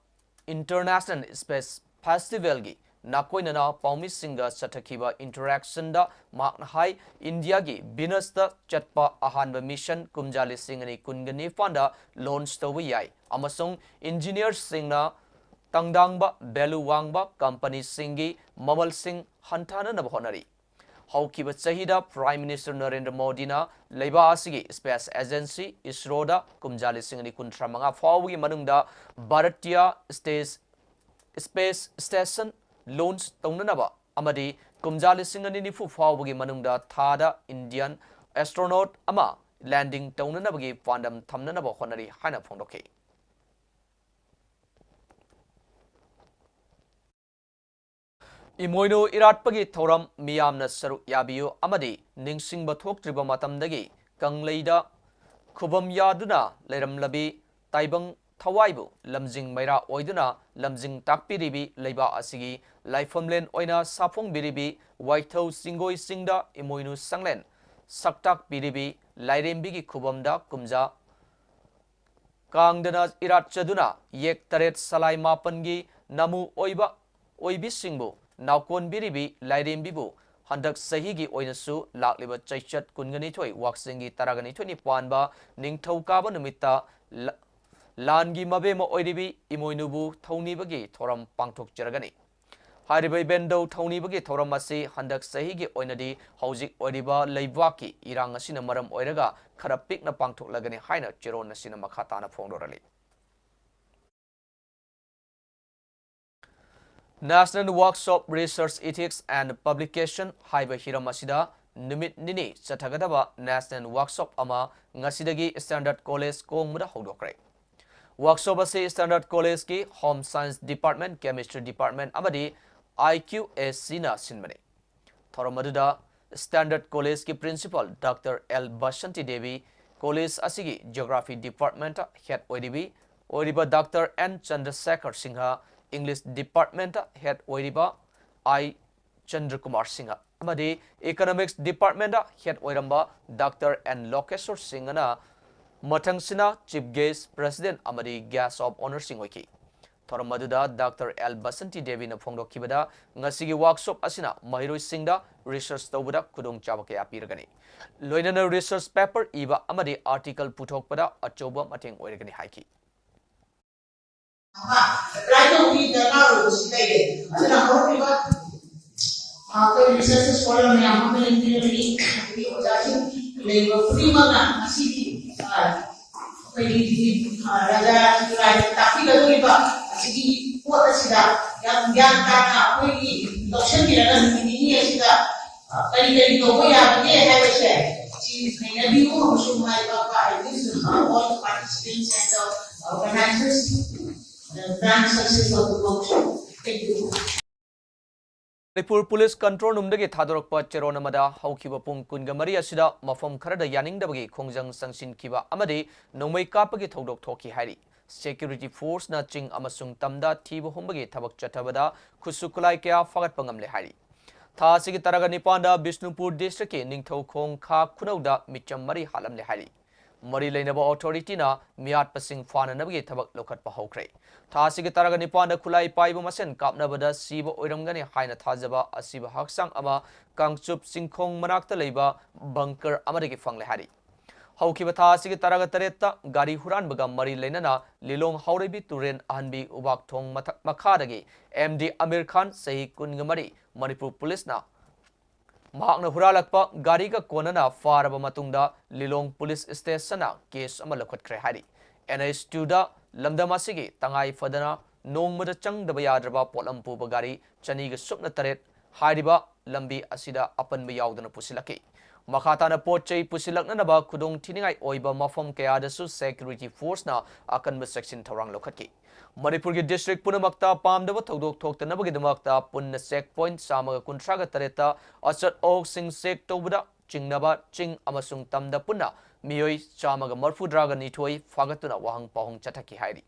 ꯏꯟꯇꯔꯅꯦꯁꯅꯦꯜ ꯁ꯭ꯄꯦꯁ ꯐꯦꯁꯇꯤꯚꯦꯜꯒꯤ ꯅꯥꯀꯣꯏꯅꯅ ꯄꯥꯎꯃꯤꯁꯤꯡꯒ ꯆꯠꯊꯈꯤꯕ ꯏꯟꯇꯔꯦꯛꯁꯟꯗ ꯃꯍꯥꯛꯅ ꯍꯥꯏ, ꯏꯟꯗꯤꯌꯥꯒꯤ ꯚꯤꯅꯁꯇ ꯆꯠꯄ ꯑꯍꯥꯟꯕ ꯃꯤꯁꯟ ꯀꯨꯝꯖꯥ ꯂꯤꯁꯤꯡ ꯑꯅꯤ ꯀꯨꯟꯒ ꯅꯤꯄꯥꯟꯗ ꯂꯣꯟꯆ ꯇꯧꯕ ꯌꯥꯏ ꯑꯃꯁꯨꯡ ꯏꯟꯖꯤꯅꯤꯌꯔꯁꯤꯡꯅ ꯇꯪꯗꯥꯡꯕ, ꯚꯦꯂꯨ ꯋꯥꯡꯕ ꯀꯝꯄꯅꯤꯁꯤꯡꯒꯤ ꯃꯃꯜꯁꯤꯡ ꯍꯟꯊꯅꯅꯕ ꯍꯣꯠꯅꯔꯤ꯫ ꯍꯧꯈꯤꯕ ꯆꯍꯤꯗ ꯄ꯭ꯔꯥꯏꯝ ꯃꯤꯅꯤꯁꯇꯔ ꯅꯔꯦꯟꯗ꯭ꯔ ꯃꯣꯗꯤꯅ ꯂꯩꯕꯥꯛ ꯑꯁꯤꯒꯤ ꯁ꯭ꯄꯦꯁ ꯑꯦꯖꯦꯟꯁꯤ ꯏꯁꯔꯣꯗ ꯀꯨꯝꯖꯥ ꯂꯤꯁꯤꯡ ꯑꯅꯤ ꯀꯨꯟꯊ꯭ꯔꯥ ꯃꯉꯥ ꯐꯥꯎꯕꯒꯤ ꯃꯅꯨꯡꯗ ꯚꯥꯔꯇꯤꯌꯥ ꯁ꯭ꯇꯦꯁ, ꯁ꯭ꯄꯦꯁ ꯁ꯭ꯇꯦꯁꯟ ꯂꯣꯟꯆ ꯇꯧꯅꯅꯕ ꯑꯃꯗꯤ ꯀꯨꯝꯖꯥ ꯂꯤꯁꯤꯡ ꯑꯅꯤ ꯅꯤꯐꯨ ꯐꯥꯎꯕꯒꯤ ꯃꯅꯨꯡꯗ ꯊꯥꯗ ꯏꯟꯗꯤꯌꯟ ꯑꯦꯁꯇ꯭ꯔꯣꯅꯣꯠ ꯑꯃ ꯂꯦꯟꯗꯤꯡ ꯇꯧꯅꯅꯕꯒꯤ ꯄꯥꯟꯗꯝ ꯊꯝꯅꯅꯕ ꯍꯣꯠꯅꯔꯤ ꯍꯥꯏꯅ ꯐꯣꯡꯗꯣꯛꯈꯤ꯫ ꯏꯃꯣꯏꯅꯨ ꯏꯔꯥꯠꯄꯒꯤ ꯊꯧꯔꯝ ꯃꯤꯌꯥꯝꯅ ꯁꯔꯨꯛ ꯌꯥꯕꯤꯌꯨ ꯑꯃꯗꯤ ꯅꯤꯡꯁꯤꯡꯕ ꯊꯣꯛꯇ꯭ꯔꯤꯕ ꯃꯇꯝꯗꯒꯤ ꯀꯪꯂꯩꯗ ꯈꯨꯕꯝ ꯌꯥꯗꯨꯅ ꯂꯩꯔꯝꯂꯕꯤ ꯇꯥꯏꯕꯪ ꯊꯋꯥꯏꯕꯨ ꯂꯝꯖꯤꯡ ꯃꯩꯔꯥ ꯑꯣꯏꯗꯨꯅ ꯂꯝꯖꯤꯡ ꯇꯥꯛꯄꯤꯔꯤꯕꯤ, ꯂꯩꯕꯥꯛ ꯑꯁꯤꯒꯤ ꯂꯥꯏꯐꯝꯂꯦꯟ ꯑꯣꯏꯅ ꯁꯥꯐꯣꯡꯕꯤꯔꯤꯕꯤ ꯋꯥꯏꯊꯧ ꯆꯤꯡꯒꯣꯏ ꯆꯤꯡꯗ ꯏꯃꯣꯏꯅꯨ ꯁꯪꯂꯦꯟ ꯁꯛꯇꯥꯛꯄꯤꯔꯤꯕꯤ ꯂꯥꯏꯔꯦꯝꯕꯤꯒꯤ ꯈꯨꯕꯝꯗ ꯀꯨꯝꯖꯥ ꯀꯥꯡꯗꯅ ꯏꯔꯥꯠꯆꯗꯨꯅ ꯌꯦꯛ ꯇꯔꯦꯠ ꯁꯂꯥꯏ ꯃꯥꯄꯟꯒꯤ ꯅꯃꯨ ꯑꯣꯏꯕ ꯑꯣꯏꯕꯤꯁꯤꯡꯕꯨ ꯅꯥꯎꯀꯣꯟꯕꯤꯔꯤꯕꯤ ꯂꯥꯏꯔꯦꯝꯕꯤꯕꯨ ꯍꯟꯗꯛ ꯆꯍꯤꯒꯤ ꯑꯣꯏꯅꯁꯨ ꯂꯥꯛꯂꯤꯕ ꯆꯩꯆꯠ ꯀꯨꯟꯒ ꯅꯤꯊꯣꯏ ꯋꯥꯛꯆꯤꯡꯒꯤ ꯇꯔꯥꯒ ꯅꯤꯊꯣꯏꯅꯤ ꯄꯥꯟꯕ ꯅꯤꯡꯊꯧꯀꯥꯕ ꯅꯨꯃꯤꯠꯇ ꯂ-, ꯂꯥꯟꯒꯤ ꯃꯕꯦꯝꯃ ꯑꯣꯏꯔꯤꯕꯤ ꯏꯃꯣꯏꯅꯨꯕꯨ ꯊꯧꯅꯤꯕꯒꯤ ꯊꯧꯔꯝ ꯄꯥꯡꯊꯣꯛꯆꯔꯒꯅꯤ꯫ ꯍꯥꯏꯔꯤꯕ ꯏꯕꯦꯟꯗꯧ ꯊꯧꯅꯤꯕꯒꯤ ꯊꯧꯔꯝ ꯑꯁꯤ ꯍꯟꯗꯛ ꯆꯍꯤꯒꯤ ꯑꯣꯏꯅꯗꯤ ꯍꯧꯖꯤꯛ ꯑꯣꯏꯔꯤꯕ ꯂꯩꯕꯥꯛꯀꯤ ꯏꯔꯥꯡ ꯑꯁꯤꯅ ꯃꯔꯝ ꯑꯣꯏꯔꯒ ꯈꯔ ꯄꯤꯛꯅ ꯄꯥꯡꯊꯣꯛꯂꯒꯅꯤ ꯍꯥꯏꯅ ꯆꯦꯔꯣꯟ ꯑꯁꯤꯅ ꯃꯈꯥ ꯇꯥꯅ ꯐꯣꯡꯗꯣꯔꯛꯂꯤ꯫ National Workshop Research Ethics and Publication ꯍꯥꯏꯕ ꯍꯤꯔꯝ ꯑꯁꯤꯗ ꯅꯨꯃꯤꯠ ꯅꯤꯅꯤ ꯆꯠꯊꯒꯗꯕ National Workshop ꯑꯃ ꯉꯁꯤꯗꯒꯤ Standard College ꯀꯣꯡꯕꯗ ꯍꯧꯗꯣꯛꯈ꯭ꯔꯦ꯫ Workshop ꯑꯁꯤ Standard College ꯀꯤ Home Science Department, Chemistry Department ꯑꯃꯗꯤ I Q A C ꯅ ꯁꯤꯟꯕꯅꯤ꯫ ꯊꯧꯔꯝ ꯑꯗꯨꯗ Standard College ꯀꯤ Principal Doctor L Basanti Devi, college ꯑꯁꯤꯒꯤ Geography Department Head ꯑꯣꯏꯔꯤꯕꯤ, ꯑꯣꯏꯔꯤꯕ Doctor N ꯆꯟꯗ꯭ꯔꯁꯦꯈꯔ Singh, English Department Head ꯑꯣꯏꯔꯤꯕ I ꯆꯟꯗ꯭ꯔꯀꯨꯃꯥꯔ ꯁꯤꯡꯍ ꯑꯃꯗꯤ Economics Department Head ꯑꯣꯏꯔꯝꯕ Doctor N ꯂꯣꯀꯦꯁꯣꯔ ꯁꯤꯡꯍꯅ ꯃꯊꯪꯁꯤꯅ Chief Guest, President ꯑꯃꯗꯤ Guest of Honour ꯁꯤꯡ ꯑꯣꯏꯈꯤ꯫ ꯊꯧꯔꯝ ꯑꯗꯨꯗ Doctor L ꯕꯁꯟꯇꯤ ꯗꯦꯕꯤꯅ ꯐꯣꯡꯗꯣꯛꯈꯤꯕꯗ, ꯉꯁꯤꯒꯤ workshop ꯑꯁꯤꯅ ꯃꯍꯩꯔꯣꯏꯁꯤꯡꯗ research ꯇꯧꯕꯗ ꯈꯨꯗꯣꯡꯆꯥꯕ ꯀꯌꯥ ꯄꯤꯔꯒꯅꯤ꯫ ꯂꯣꯏꯅꯅ research paper ꯏꯕ ꯑꯃꯗꯤ article ꯄꯨꯊꯣꯛꯄꯗ ꯑꯆꯧꯕ ꯃꯇꯦꯡ ꯑꯣꯏꯔꯒꯅꯤ ꯍꯥꯏꯈꯤ꯫ Apply ꯇꯧꯕꯒꯤ ꯗꯔꯀꯥꯔ ꯑꯣꯏꯕꯁꯤ ꯂꯩꯔꯦ꯫ ꯑꯗꯨꯅ ꯍꯧꯔꯛꯂꯤꯕ, ꯑ, ꯑꯩꯈꯣꯏ research scholar ꯃꯌꯥꯝ ꯑꯃ ꯂꯩꯕꯤꯔꯕꯗꯤ, ꯑꯗꯒꯤ ꯑꯣꯖꯥꯁꯤꯡ ꯂꯩꯔꯤꯕ ꯈꯨꯗꯤꯡꯃꯛꯅ ꯉꯁꯤꯗꯤ, ꯑ, ꯑꯩꯈꯣꯏꯒꯤ, ꯑ, ꯔꯥꯖꯥ ꯔꯥꯏꯅ ꯇꯥꯛꯄꯤꯒꯗꯧꯔꯤꯕ ꯑꯁꯤꯒꯤ ꯄꯣꯠ ꯑꯁꯤꯗ ꯌꯥꯝ ꯒ꯭ꯌꯥꯟ ꯇꯥꯅ ꯑꯩꯈꯣꯏꯒꯤ ꯂꯧꯁꯤꯟꯕꯤꯔꯒ ꯅꯨꯃꯤꯠ ꯅꯤꯅꯤ ꯑꯁꯤꯗ, ꯑ, ꯀꯔꯤ ꯀꯔꯤ ꯇꯧꯕ ꯌꯥꯕꯒꯦ ꯍꯥꯏꯕꯁꯦ ꯁꯤ ꯅꯩꯅꯕꯤꯌꯨ ꯑꯃꯁꯨꯡ ꯃꯥꯏ ꯄꯥꯛꯄ, I wish all the participants and the organizers, uh, grand success of the workshop. Thank you. Manipur police control ꯔꯨꯝꯗꯒꯤ ꯊꯥꯗꯣꯔꯛꯄ ꯆꯦꯔꯣꯟ ꯑꯃꯗ ꯍꯧꯈꯤꯕ ꯄꯨꯡ ꯀꯨꯟꯒ ꯃꯔꯤ ꯑꯁꯤꯗ ꯃꯐꯝ ꯈꯔꯗ ꯌꯥꯅꯤꯡꯗꯕꯒꯤ ꯈꯣꯡꯖꯪ ꯆꯪꯁꯤꯟꯈꯤꯕ ꯑꯃꯗꯤ ꯅꯣꯡꯃꯩ ꯀꯥꯞꯄꯒꯤ ꯊꯧꯗꯣꯛ ꯊꯣꯛꯈꯤ ꯍꯥꯏꯔꯤ꯫ Security forceꯅ ꯆꯤꯡ ꯑꯃꯁꯨꯡ ꯇꯝꯗ ꯊꯤꯕ ꯍꯨꯝꯕꯒꯤ ꯊꯕꯛ ꯆꯠꯊꯕꯗ ꯈꯨꯠꯁꯨ ꯈꯨꯠꯂꯥꯏ ꯀꯌꯥ ꯐꯥꯒꯠꯄ ꯉꯝꯂꯦ ꯍꯥꯏꯔꯤ꯫ ꯊꯥ ꯑꯁꯤꯒꯤ ꯇꯔꯥꯒ ꯅꯤꯄꯥꯟꯗ ꯕꯤꯁꯅꯨꯄꯨꯔ districtꯀꯤ ꯅꯤꯡꯊꯧꯈꯣꯡ ꯈꯥ ꯈꯨꯅꯧꯗ ꯃꯤꯆꯝ ꯃꯔꯤ ꯍꯥꯠꯂꯝꯂꯦ ꯍꯥꯏꯔꯤ꯫ ꯃꯔꯤ ꯂꯩꯅꯕ authority ꯅ ꯃꯤꯍꯥꯠꯄꯁꯤꯡ ꯐꯥꯅꯅꯕꯒꯤ ꯊꯕꯛ ꯂꯧꯈꯠꯄ ꯍꯧꯈ꯭ꯔꯦ꯫ ꯊꯥ ꯑꯁꯤꯒꯤ ꯇꯔꯥꯒ ꯅꯤꯄꯥꯟꯗ ꯈꯨꯠꯂꯥꯏ ꯄꯥꯏꯕ ꯃꯁꯦꯟ ꯀꯥꯞꯅꯕꯗ ꯁꯤꯕ ꯑꯣꯏꯔꯝꯒꯅꯤ ꯍꯥꯏꯅ ꯊꯥꯖꯕ ꯑꯁꯤꯕ ꯍꯛꯆꯥꯡ ꯑꯃ ꯀꯥꯡꯆꯨꯞ ꯆꯤꯡꯈꯣꯡ ꯃꯅꯥꯛꯇ ꯂꯩꯕ bunker ꯑꯃꯗꯒꯤ ꯐꯪꯂꯦ ꯍꯥꯏꯔꯤ꯫ ꯍꯧꯈꯤꯕ ꯊꯥ ꯑꯁꯤꯒꯤ ꯇꯔꯥꯒ ꯇꯔꯦꯠꯇ ꯒꯥꯔꯤ ꯍꯨꯔꯥꯟꯕꯒ ꯃꯔꯤ ꯂꯩꯅꯅ ꯂꯤꯂꯣꯡ ꯍꯥꯎꯔꯩꯕꯤ ꯇꯨꯔꯦꯟ ꯑꯍꯟꯕꯤ ꯎꯕꯥꯛ ꯊꯣꯡ ꯃꯊꯛ ꯃꯈꯥꯗꯒꯤ M D ꯑꯃꯤꯔ ꯈꯥꯟ, ꯆꯍꯤ ꯀꯨꯟꯒ ꯃꯔꯤ, ꯃꯅꯤꯄꯨꯔ ꯄꯨꯂꯤꯁꯅ ꯃꯍꯥꯛꯅ ꯍꯨꯔꯥꯜꯂꯛꯄ ꯒꯥꯔꯤꯒ ꯀꯣꯟꯅꯅ ꯐꯥꯔꯕ ꯃꯇꯨꯡꯗ ꯂꯤꯂꯣꯡ ꯄꯨꯂꯤꯁ ꯁ꯭ꯇꯦꯁꯟꯅ ꯀꯦꯁ ꯑꯃ ꯂꯧꯈꯠꯈ꯭ꯔꯦ ꯍꯥꯏꯔꯤ꯫ N H two ꯗ ꯂꯝꯗꯝ ꯑꯁꯤꯒꯤ ꯇꯉꯥꯏ ꯐꯗꯅ ꯅꯣꯡꯃꯗ ꯆꯪꯗꯕ ꯌꯥꯗ꯭ꯔꯕ ꯄꯣꯠꯂꯝ ꯄꯨꯕ ꯒꯥꯔꯤ ꯆꯅꯤꯒ ꯁꯨꯞꯅ ꯇꯔꯦꯠ ꯍꯥꯏꯔꯤꯕ ꯂꯝꯕꯤ ꯑꯁꯤꯗ ꯑꯄꯟꯕ ꯌꯥꯎꯗꯅ ꯄꯨꯁꯤꯜꯂꯛꯈꯤ꯫ ꯃꯈꯥ ꯇꯥꯅ ꯄꯣꯠ ꯆꯩ ꯄꯨꯁꯤꯜꯂꯛꯅꯅꯕ ꯈꯨꯗꯣꯡ ꯊꯤꯅꯤꯡꯉꯥꯏ ꯑꯣꯏꯕ ꯃꯐꯝ ꯀꯌꯥꯗꯁꯨ security force ꯅ ꯑꯀꯟꯕ ꯆꯦꯛꯁꯤꯟ ꯊꯧꯔꯥꯡ ꯂꯧꯈꯠꯈꯤ꯫ ꯃꯅꯤꯄꯨꯔꯒꯤ district ꯄꯨꯝꯅꯃꯛꯇ ꯄꯥꯝꯗꯕ ꯊꯧꯗꯣꯛ ꯊꯣꯛꯇꯅꯕꯒꯤꯗꯃꯛꯇ ꯄꯨꯟꯅ check point ꯆꯥꯝꯃꯒ ꯀꯨꯟꯊ꯭ꯔꯥꯒ ꯇꯔꯦꯠꯇ ꯑꯆꯠ ꯑꯋꯣꯛꯁꯤꯡ check ꯇꯧꯕꯗ ꯆꯤꯡꯅꯕ ꯆꯤꯡ ꯑꯃꯁꯨꯡ ꯇꯝꯗ ꯄꯨꯟꯅ ꯃꯤꯑꯣꯏ ꯆꯥꯝꯃꯒ ꯃꯔꯤꯐꯨꯇꯔꯥꯒ ꯅꯤꯊꯣꯏ ꯐꯥꯒꯠꯇꯨꯅ ꯋꯥꯍꯪ ꯄꯥꯎꯍꯪ ꯆꯠꯊꯈꯤ ꯍꯥꯏꯔꯤ꯫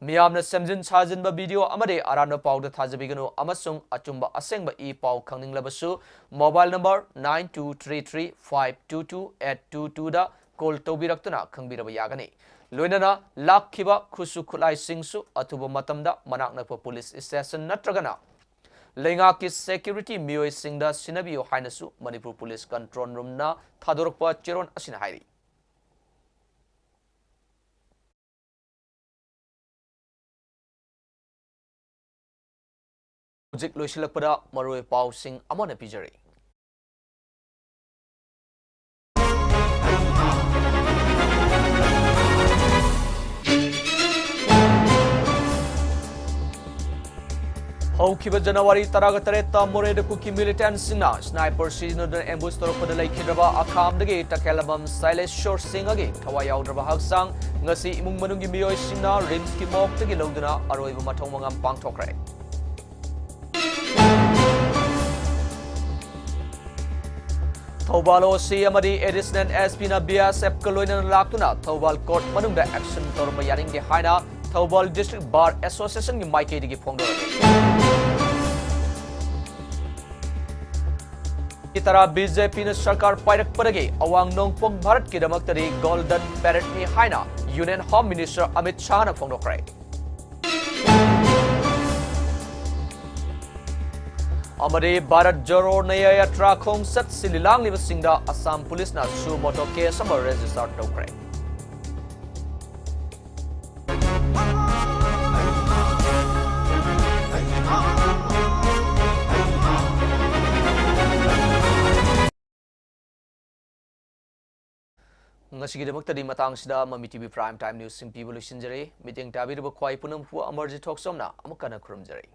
ꯃꯤꯌꯥꯝꯅ ꯁꯦꯝꯖꯤꯟ ꯁꯥꯖꯤꯟꯕ video ꯑꯃꯗꯤ ꯑꯔꯥꯟꯕ ꯄꯥꯎꯗ ꯊꯥꯖꯕꯤꯒꯅꯨ ꯑꯃꯁꯨꯡ ꯑꯆꯨꯝꯕ ꯑꯁꯦꯡꯕ ꯏ ꯄꯥꯎ ꯈꯪꯅꯤꯡꯂꯕꯁꯨ mobile number nine two three three five two two eight two two ꯗ call ꯇꯧꯕꯤꯔꯛꯇꯨꯅ ꯈꯪꯕꯤꯔꯕ ꯌꯥꯒꯅꯤ꯫ ꯂꯣꯏꯅꯅ ꯂꯥꯛꯈꯤꯕ ꯈꯨꯠꯁꯨ ꯈꯨꯠꯂꯥꯏꯁꯤꯡꯁꯨ ꯑꯊꯨꯕ ꯃꯇꯝꯗ ꯃꯅꯥꯛ ꯅꯛꯄ ꯄꯨꯂꯤꯁ ꯁ꯭ꯇꯦꯁꯟ ꯅꯠꯇ꯭ꯔꯒꯅ ꯂꯩꯉꯥꯛꯀꯤ security ꯃꯤꯑꯣꯏꯁꯤꯡꯗ ꯁꯤꯟꯅꯕꯤꯌꯨ ꯍꯥꯏꯅꯁꯨ ꯃꯅꯤꯄꯨꯔ ꯄꯨꯂꯤꯁ control room ꯅ ꯊꯥꯗꯣꯔꯛꯄ ꯆꯦꯔꯣꯜ ꯑꯁꯤꯅ ꯍꯥꯏꯔꯤ꯫ ꯍꯧꯖꯤꯛ ꯂꯣꯏꯁꯤꯜꯂꯛꯄꯗ ꯃꯔꯨꯑꯣꯏꯕ ꯄꯥꯎꯁꯤꯡ ꯑꯃꯅ ꯄꯤꯖꯔꯤ꯫ ꯍꯧꯈꯤꯕ ꯖꯅꯋꯥꯔꯤ ꯇꯔꯥꯒ ꯇꯔꯦꯠꯇ ꯃꯣꯔꯦꯗ ꯀꯨꯀꯤ militantꯁꯤꯡꯅ sniper ꯁꯤꯖꯤꯟꯅꯗꯨꯅ ambush ꯇꯧꯔꯛꯄꯗ ꯂꯩꯈꯤꯗ꯭ꯔꯕ ꯑꯈꯥꯝꯗꯒꯤ ꯇꯈꯦꯂꯝꯕꯝ ꯁꯥꯏꯂꯦꯁꯣꯔ ꯁꯤꯡꯍꯒꯤ ꯊꯋꯥꯏ ꯌꯥꯎꯗ꯭ꯔꯕ ꯍꯛꯆꯥꯡ ꯉꯁꯤ ꯏꯃꯨꯡ ꯃꯅꯨꯡꯒꯤ ꯃꯤꯑꯣꯏꯁꯤꯡꯅ RIMSꯀꯤ morgueꯗꯒꯤ ꯂꯧꯗꯨꯅ ꯑꯔꯣꯏꯕ ꯃꯊꯧ ꯃꯉꯝ ꯄꯥꯡꯊꯣꯛꯈ꯭ꯔꯦ꯫ ꯊꯧꯕꯥꯜ OC ꯑꯃꯗꯤ Additional SPꯅ BSFꯀ ꯂꯣꯏꯅꯅ ꯂꯥꯛꯇꯨꯅ ꯊꯧꯕꯥꯜ court ꯃꯅꯨꯡꯗ action ꯇꯧꯔꯝꯕ ꯌꯥꯅꯤꯡꯗꯦ ꯍꯥꯏꯅ ꯊꯧꯕꯥꯜ District Bar Associationꯒꯤ ꯃꯥꯏꯀꯩꯗꯒꯤ ꯐꯣꯡꯗꯣꯔꯛꯂꯤ꯫ ꯇꯔꯥ ꯕꯤ ꯖꯦ ꯄꯤꯅ ꯁꯔꯀꯥꯔ ꯄꯥꯏꯔꯛꯄꯗꯒꯤ ꯑꯋꯥꯡ ꯅꯣꯡꯄꯣꯛ ꯚꯥꯔꯠꯀꯤꯗꯃꯛꯇꯗꯤ ꯒꯣꯜꯗꯟ ꯄꯦꯔꯦꯗꯅꯤ ꯍꯥꯏꯅ ꯌꯨꯅꯤꯌꯟ ꯍꯣꯝ ꯃꯤꯅꯤꯁꯇꯔ ꯑꯃꯤꯠ ꯁꯥꯍꯅ ꯐꯣꯡꯗꯣꯛꯈ꯭ꯔꯦ꯫ ꯑꯃꯗꯤ ꯚꯥꯔꯠ ꯖꯣꯔꯣ ꯅꯌꯥ ꯌꯥꯇ꯭ꯔꯥ ꯈꯣꯡꯆꯠ ꯁꯤꯜꯂꯤ ꯂꯥꯡꯂꯤꯕꯁꯤꯡꯗ ꯑꯁꯥꯝ ꯄꯨꯂꯤꯁꯅ ꯁꯨ ꯃꯣꯇꯣ ꯀꯦꯁ ꯑꯃ ꯔꯦꯖꯤꯁꯇꯔ ꯇꯧꯈ꯭ꯔꯦ꯫ ꯉꯁꯤꯒꯤꯗꯃꯛꯇꯗꯤ ꯃꯇꯥꯡꯁꯤꯗ ꯃꯃꯤ ꯇꯤ ꯚꯤ Prime Time Newsꯁꯤꯡ ꯄꯤꯕ ꯂꯣꯏꯁꯤꯟꯖꯔꯦ꯫ ꯃꯤꯠꯌꯦꯡ ꯇꯥꯕꯤꯔꯤꯕ ꯈ꯭ꯋꯥꯏ ꯄꯨꯝꯅꯃꯛꯄꯨ ꯑꯃꯔꯖꯤꯠ ꯊꯣꯛꯆꯣꯝꯅ ꯑꯃꯨꯛ ꯍꯟꯅ ꯈꯨꯔꯨꯝꯖꯔꯤ꯫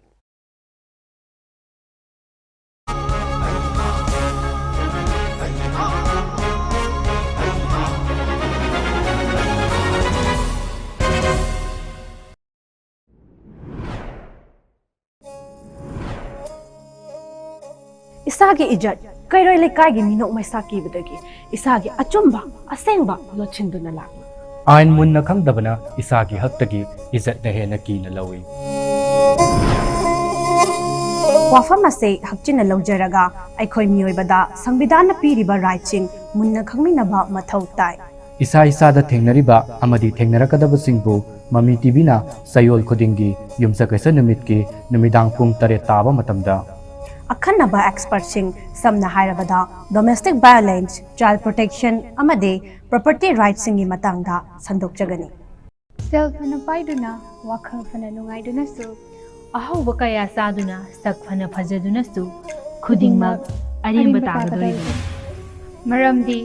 ꯏꯁꯥꯒꯤ ꯏꯖꯠ ꯀꯩꯔꯣꯏ ꯂꯩꯀꯥꯏꯒꯤ ꯃꯤꯅꯣꯛ ꯃꯩꯁꯥ ꯀꯤꯕꯗꯒꯤ ꯏꯁꯥꯒꯤ ꯑꯆꯨꯝꯕ ꯑꯁꯦꯡꯕ ꯂꯣꯠꯁꯤꯟꯗꯨꯅ ꯂꯥꯛꯂꯤ꯫ ꯑꯥꯏꯟ ꯃꯨꯟꯅ ꯈꯪꯗꯕꯅ ꯏꯁꯥꯒꯤ ꯍꯛꯇꯒꯤ ꯏꯖꯠꯅ ꯍꯦꯟꯅ ꯀꯤꯅ ꯂꯧꯏ꯫ ꯋꯥꯐꯝ ꯑꯁꯤ ꯍꯛꯆꯤꯟꯅ ꯂꯧꯖꯔꯒ ꯑꯩꯈꯣꯏ ꯃꯤꯑꯣꯏꯕꯗ ꯁꯪꯕꯤꯙꯥꯟꯅ ꯄꯤꯔꯤꯕ ꯔꯥꯏꯠꯁꯤꯡ ꯃꯨꯟꯅ ꯈꯪꯃꯤꯟꯅꯕ ꯃꯊꯧ ꯇꯥꯏ꯫ ꯏꯁꯥ ꯏꯁꯥꯗ ꯊꯦꯡꯅꯔꯤꯕ ꯑꯃꯗꯤ ꯊꯦꯡꯅꯔꯛꯀꯗꯕꯁꯤꯡꯕꯨ ꯃꯃꯤ ꯇꯤ ꯚꯤꯅ ꯆꯌꯣꯜ ꯈꯨꯗꯤꯡꯒꯤ ꯌꯨꯝꯁꯀꯩꯁ ꯅꯨꯃꯤꯠꯀꯤ ꯅꯨꯃꯤꯗꯥꯡ ꯄꯨꯡ ꯇꯔꯦꯠ ꯇꯥꯕ ꯃꯇꯝꯗ ꯑꯈꯟꯅꯕ ꯑꯦꯛꯁꯄꯔꯠꯁꯤꯡ, ꯁꯝꯅ ꯍꯥꯏꯔꯕꯗ domestic violence, child protection ꯑꯃꯗꯤ property rightꯁꯤꯡꯒꯤ ꯃꯇꯥꯡꯗ ꯁꯟꯗꯣꯛꯆꯒꯅꯤ꯫ ꯁꯦꯜ ꯐꯅ ꯄꯥꯏꯗꯨꯅ, ꯋꯥꯈꯜ ꯐꯅ ꯅꯨꯡꯉꯥꯏꯗꯨꯅꯁꯨ, ꯑꯍꯥꯎꯕ ꯀꯌꯥ ꯆꯥꯗꯨꯅ, ꯁꯛ ꯐꯅ ꯐꯖꯗꯨꯅꯁꯨ, ꯈꯨꯗꯤꯡꯃꯛ ꯑꯔꯦꯝꯕ ꯇꯥꯒꯗꯧꯔꯤꯕꯅꯤ꯫ ꯃꯔꯝꯗꯤ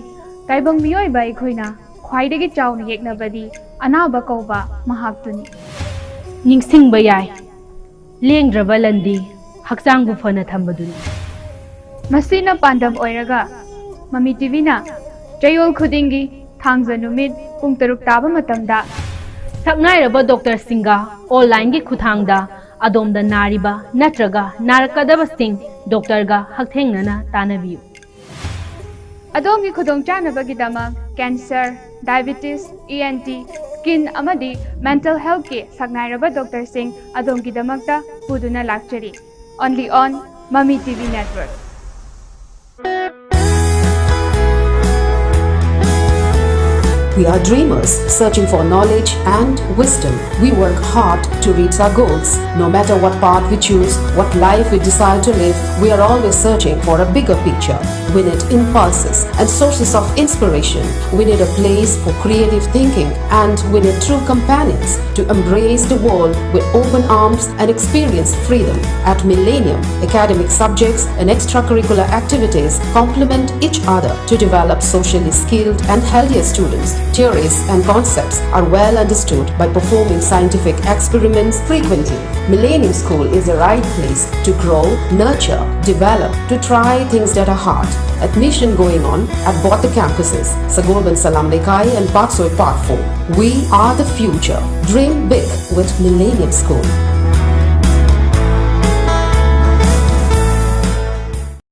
ꯇꯥꯏꯕꯪ ꯃꯤꯑꯣꯏꯕ ꯑꯩꯈꯣꯏꯅ ꯈ꯭ꯋꯥꯏꯗꯒꯤ ꯆꯥꯎꯅ ꯌꯦꯛꯅꯕꯗꯤ ꯑꯅꯥꯕ ꯀꯧꯕ ꯃꯍꯥꯛꯇꯨꯅꯤ꯫ ꯅꯤꯡꯁꯤꯡꯕ ꯌꯥꯏ, ꯂꯦꯡꯗ꯭ꯔꯕ ꯂꯟꯗꯤ ꯍꯛꯆꯥꯡꯕꯨ ꯐꯅ ꯊꯝꯕꯗꯨꯅꯤ꯫ ꯃꯁꯤꯅ ꯄꯥꯟꯗꯝ ꯑꯣꯏꯔꯒ ꯃꯃꯤ ꯇꯤ ꯚꯤꯅ ꯆꯌꯣꯜ ꯈꯨꯗꯤꯡꯒꯤ ꯊꯥꯡꯖ ꯅꯨꯃꯤꯠ ꯄꯨꯡ ꯇꯔꯨꯛ ꯇꯥꯕ ꯃꯇꯝꯗ ꯁꯛꯅꯥꯏꯔꯕ ꯗꯣꯛꯇꯔꯁꯤꯡꯒ ꯑꯣꯟꯂꯥꯏꯟꯒꯤ ꯈꯨꯠꯊꯥꯡꯗ ꯑꯗꯣꯝꯗ ꯅꯥꯔꯤꯕ ꯅꯠꯇ꯭ꯔꯒ ꯅꯥꯔꯛꯀꯗꯕꯁꯤꯡ ꯗꯣꯛꯇꯔꯒ ꯍꯛꯊꯦꯡꯅꯅ ꯇꯥꯟꯅꯕꯤꯌꯨ꯫ ꯑꯗꯣꯝꯒꯤ ꯈꯨꯗꯣꯡꯆꯥꯅꯕꯒꯤꯗꯃꯛ cancer, diabetes, E N T, skin ꯑꯃꯗꯤ mental healthꯀꯤ ꯁꯛꯅꯥꯏꯔꯕ ꯗꯣꯛꯇꯔꯁꯤꯡ ꯑꯗꯣꯝꯒꯤꯗꯃꯛꯇ ꯄꯨꯗꯨꯅ ꯂꯥꯛꯆꯔꯤ꯫ Only on Mami T V Network. We are dreamers searching for knowledge and wisdom. We work hard to reach our goals. No matter what path we choose, what life we decide to live, we are always searching for a bigger picture. We need impulses and sources of inspiration. We need a place for creative thinking, and we need true companions to embrace the world with open arms and experience freedom. At Millennium, academic subjects and extracurricular activities complement each other to develop socially skilled and healthier students. Theories and concepts are well understood by performing scientific experiments frequently. Millennium School is the right place to grow, nurture, develop, to try things that are hard. Admission going on at both the campuses, Sagolband Salam Leikai and Paksoi Park four. We are the future. Dream big with Millennium School.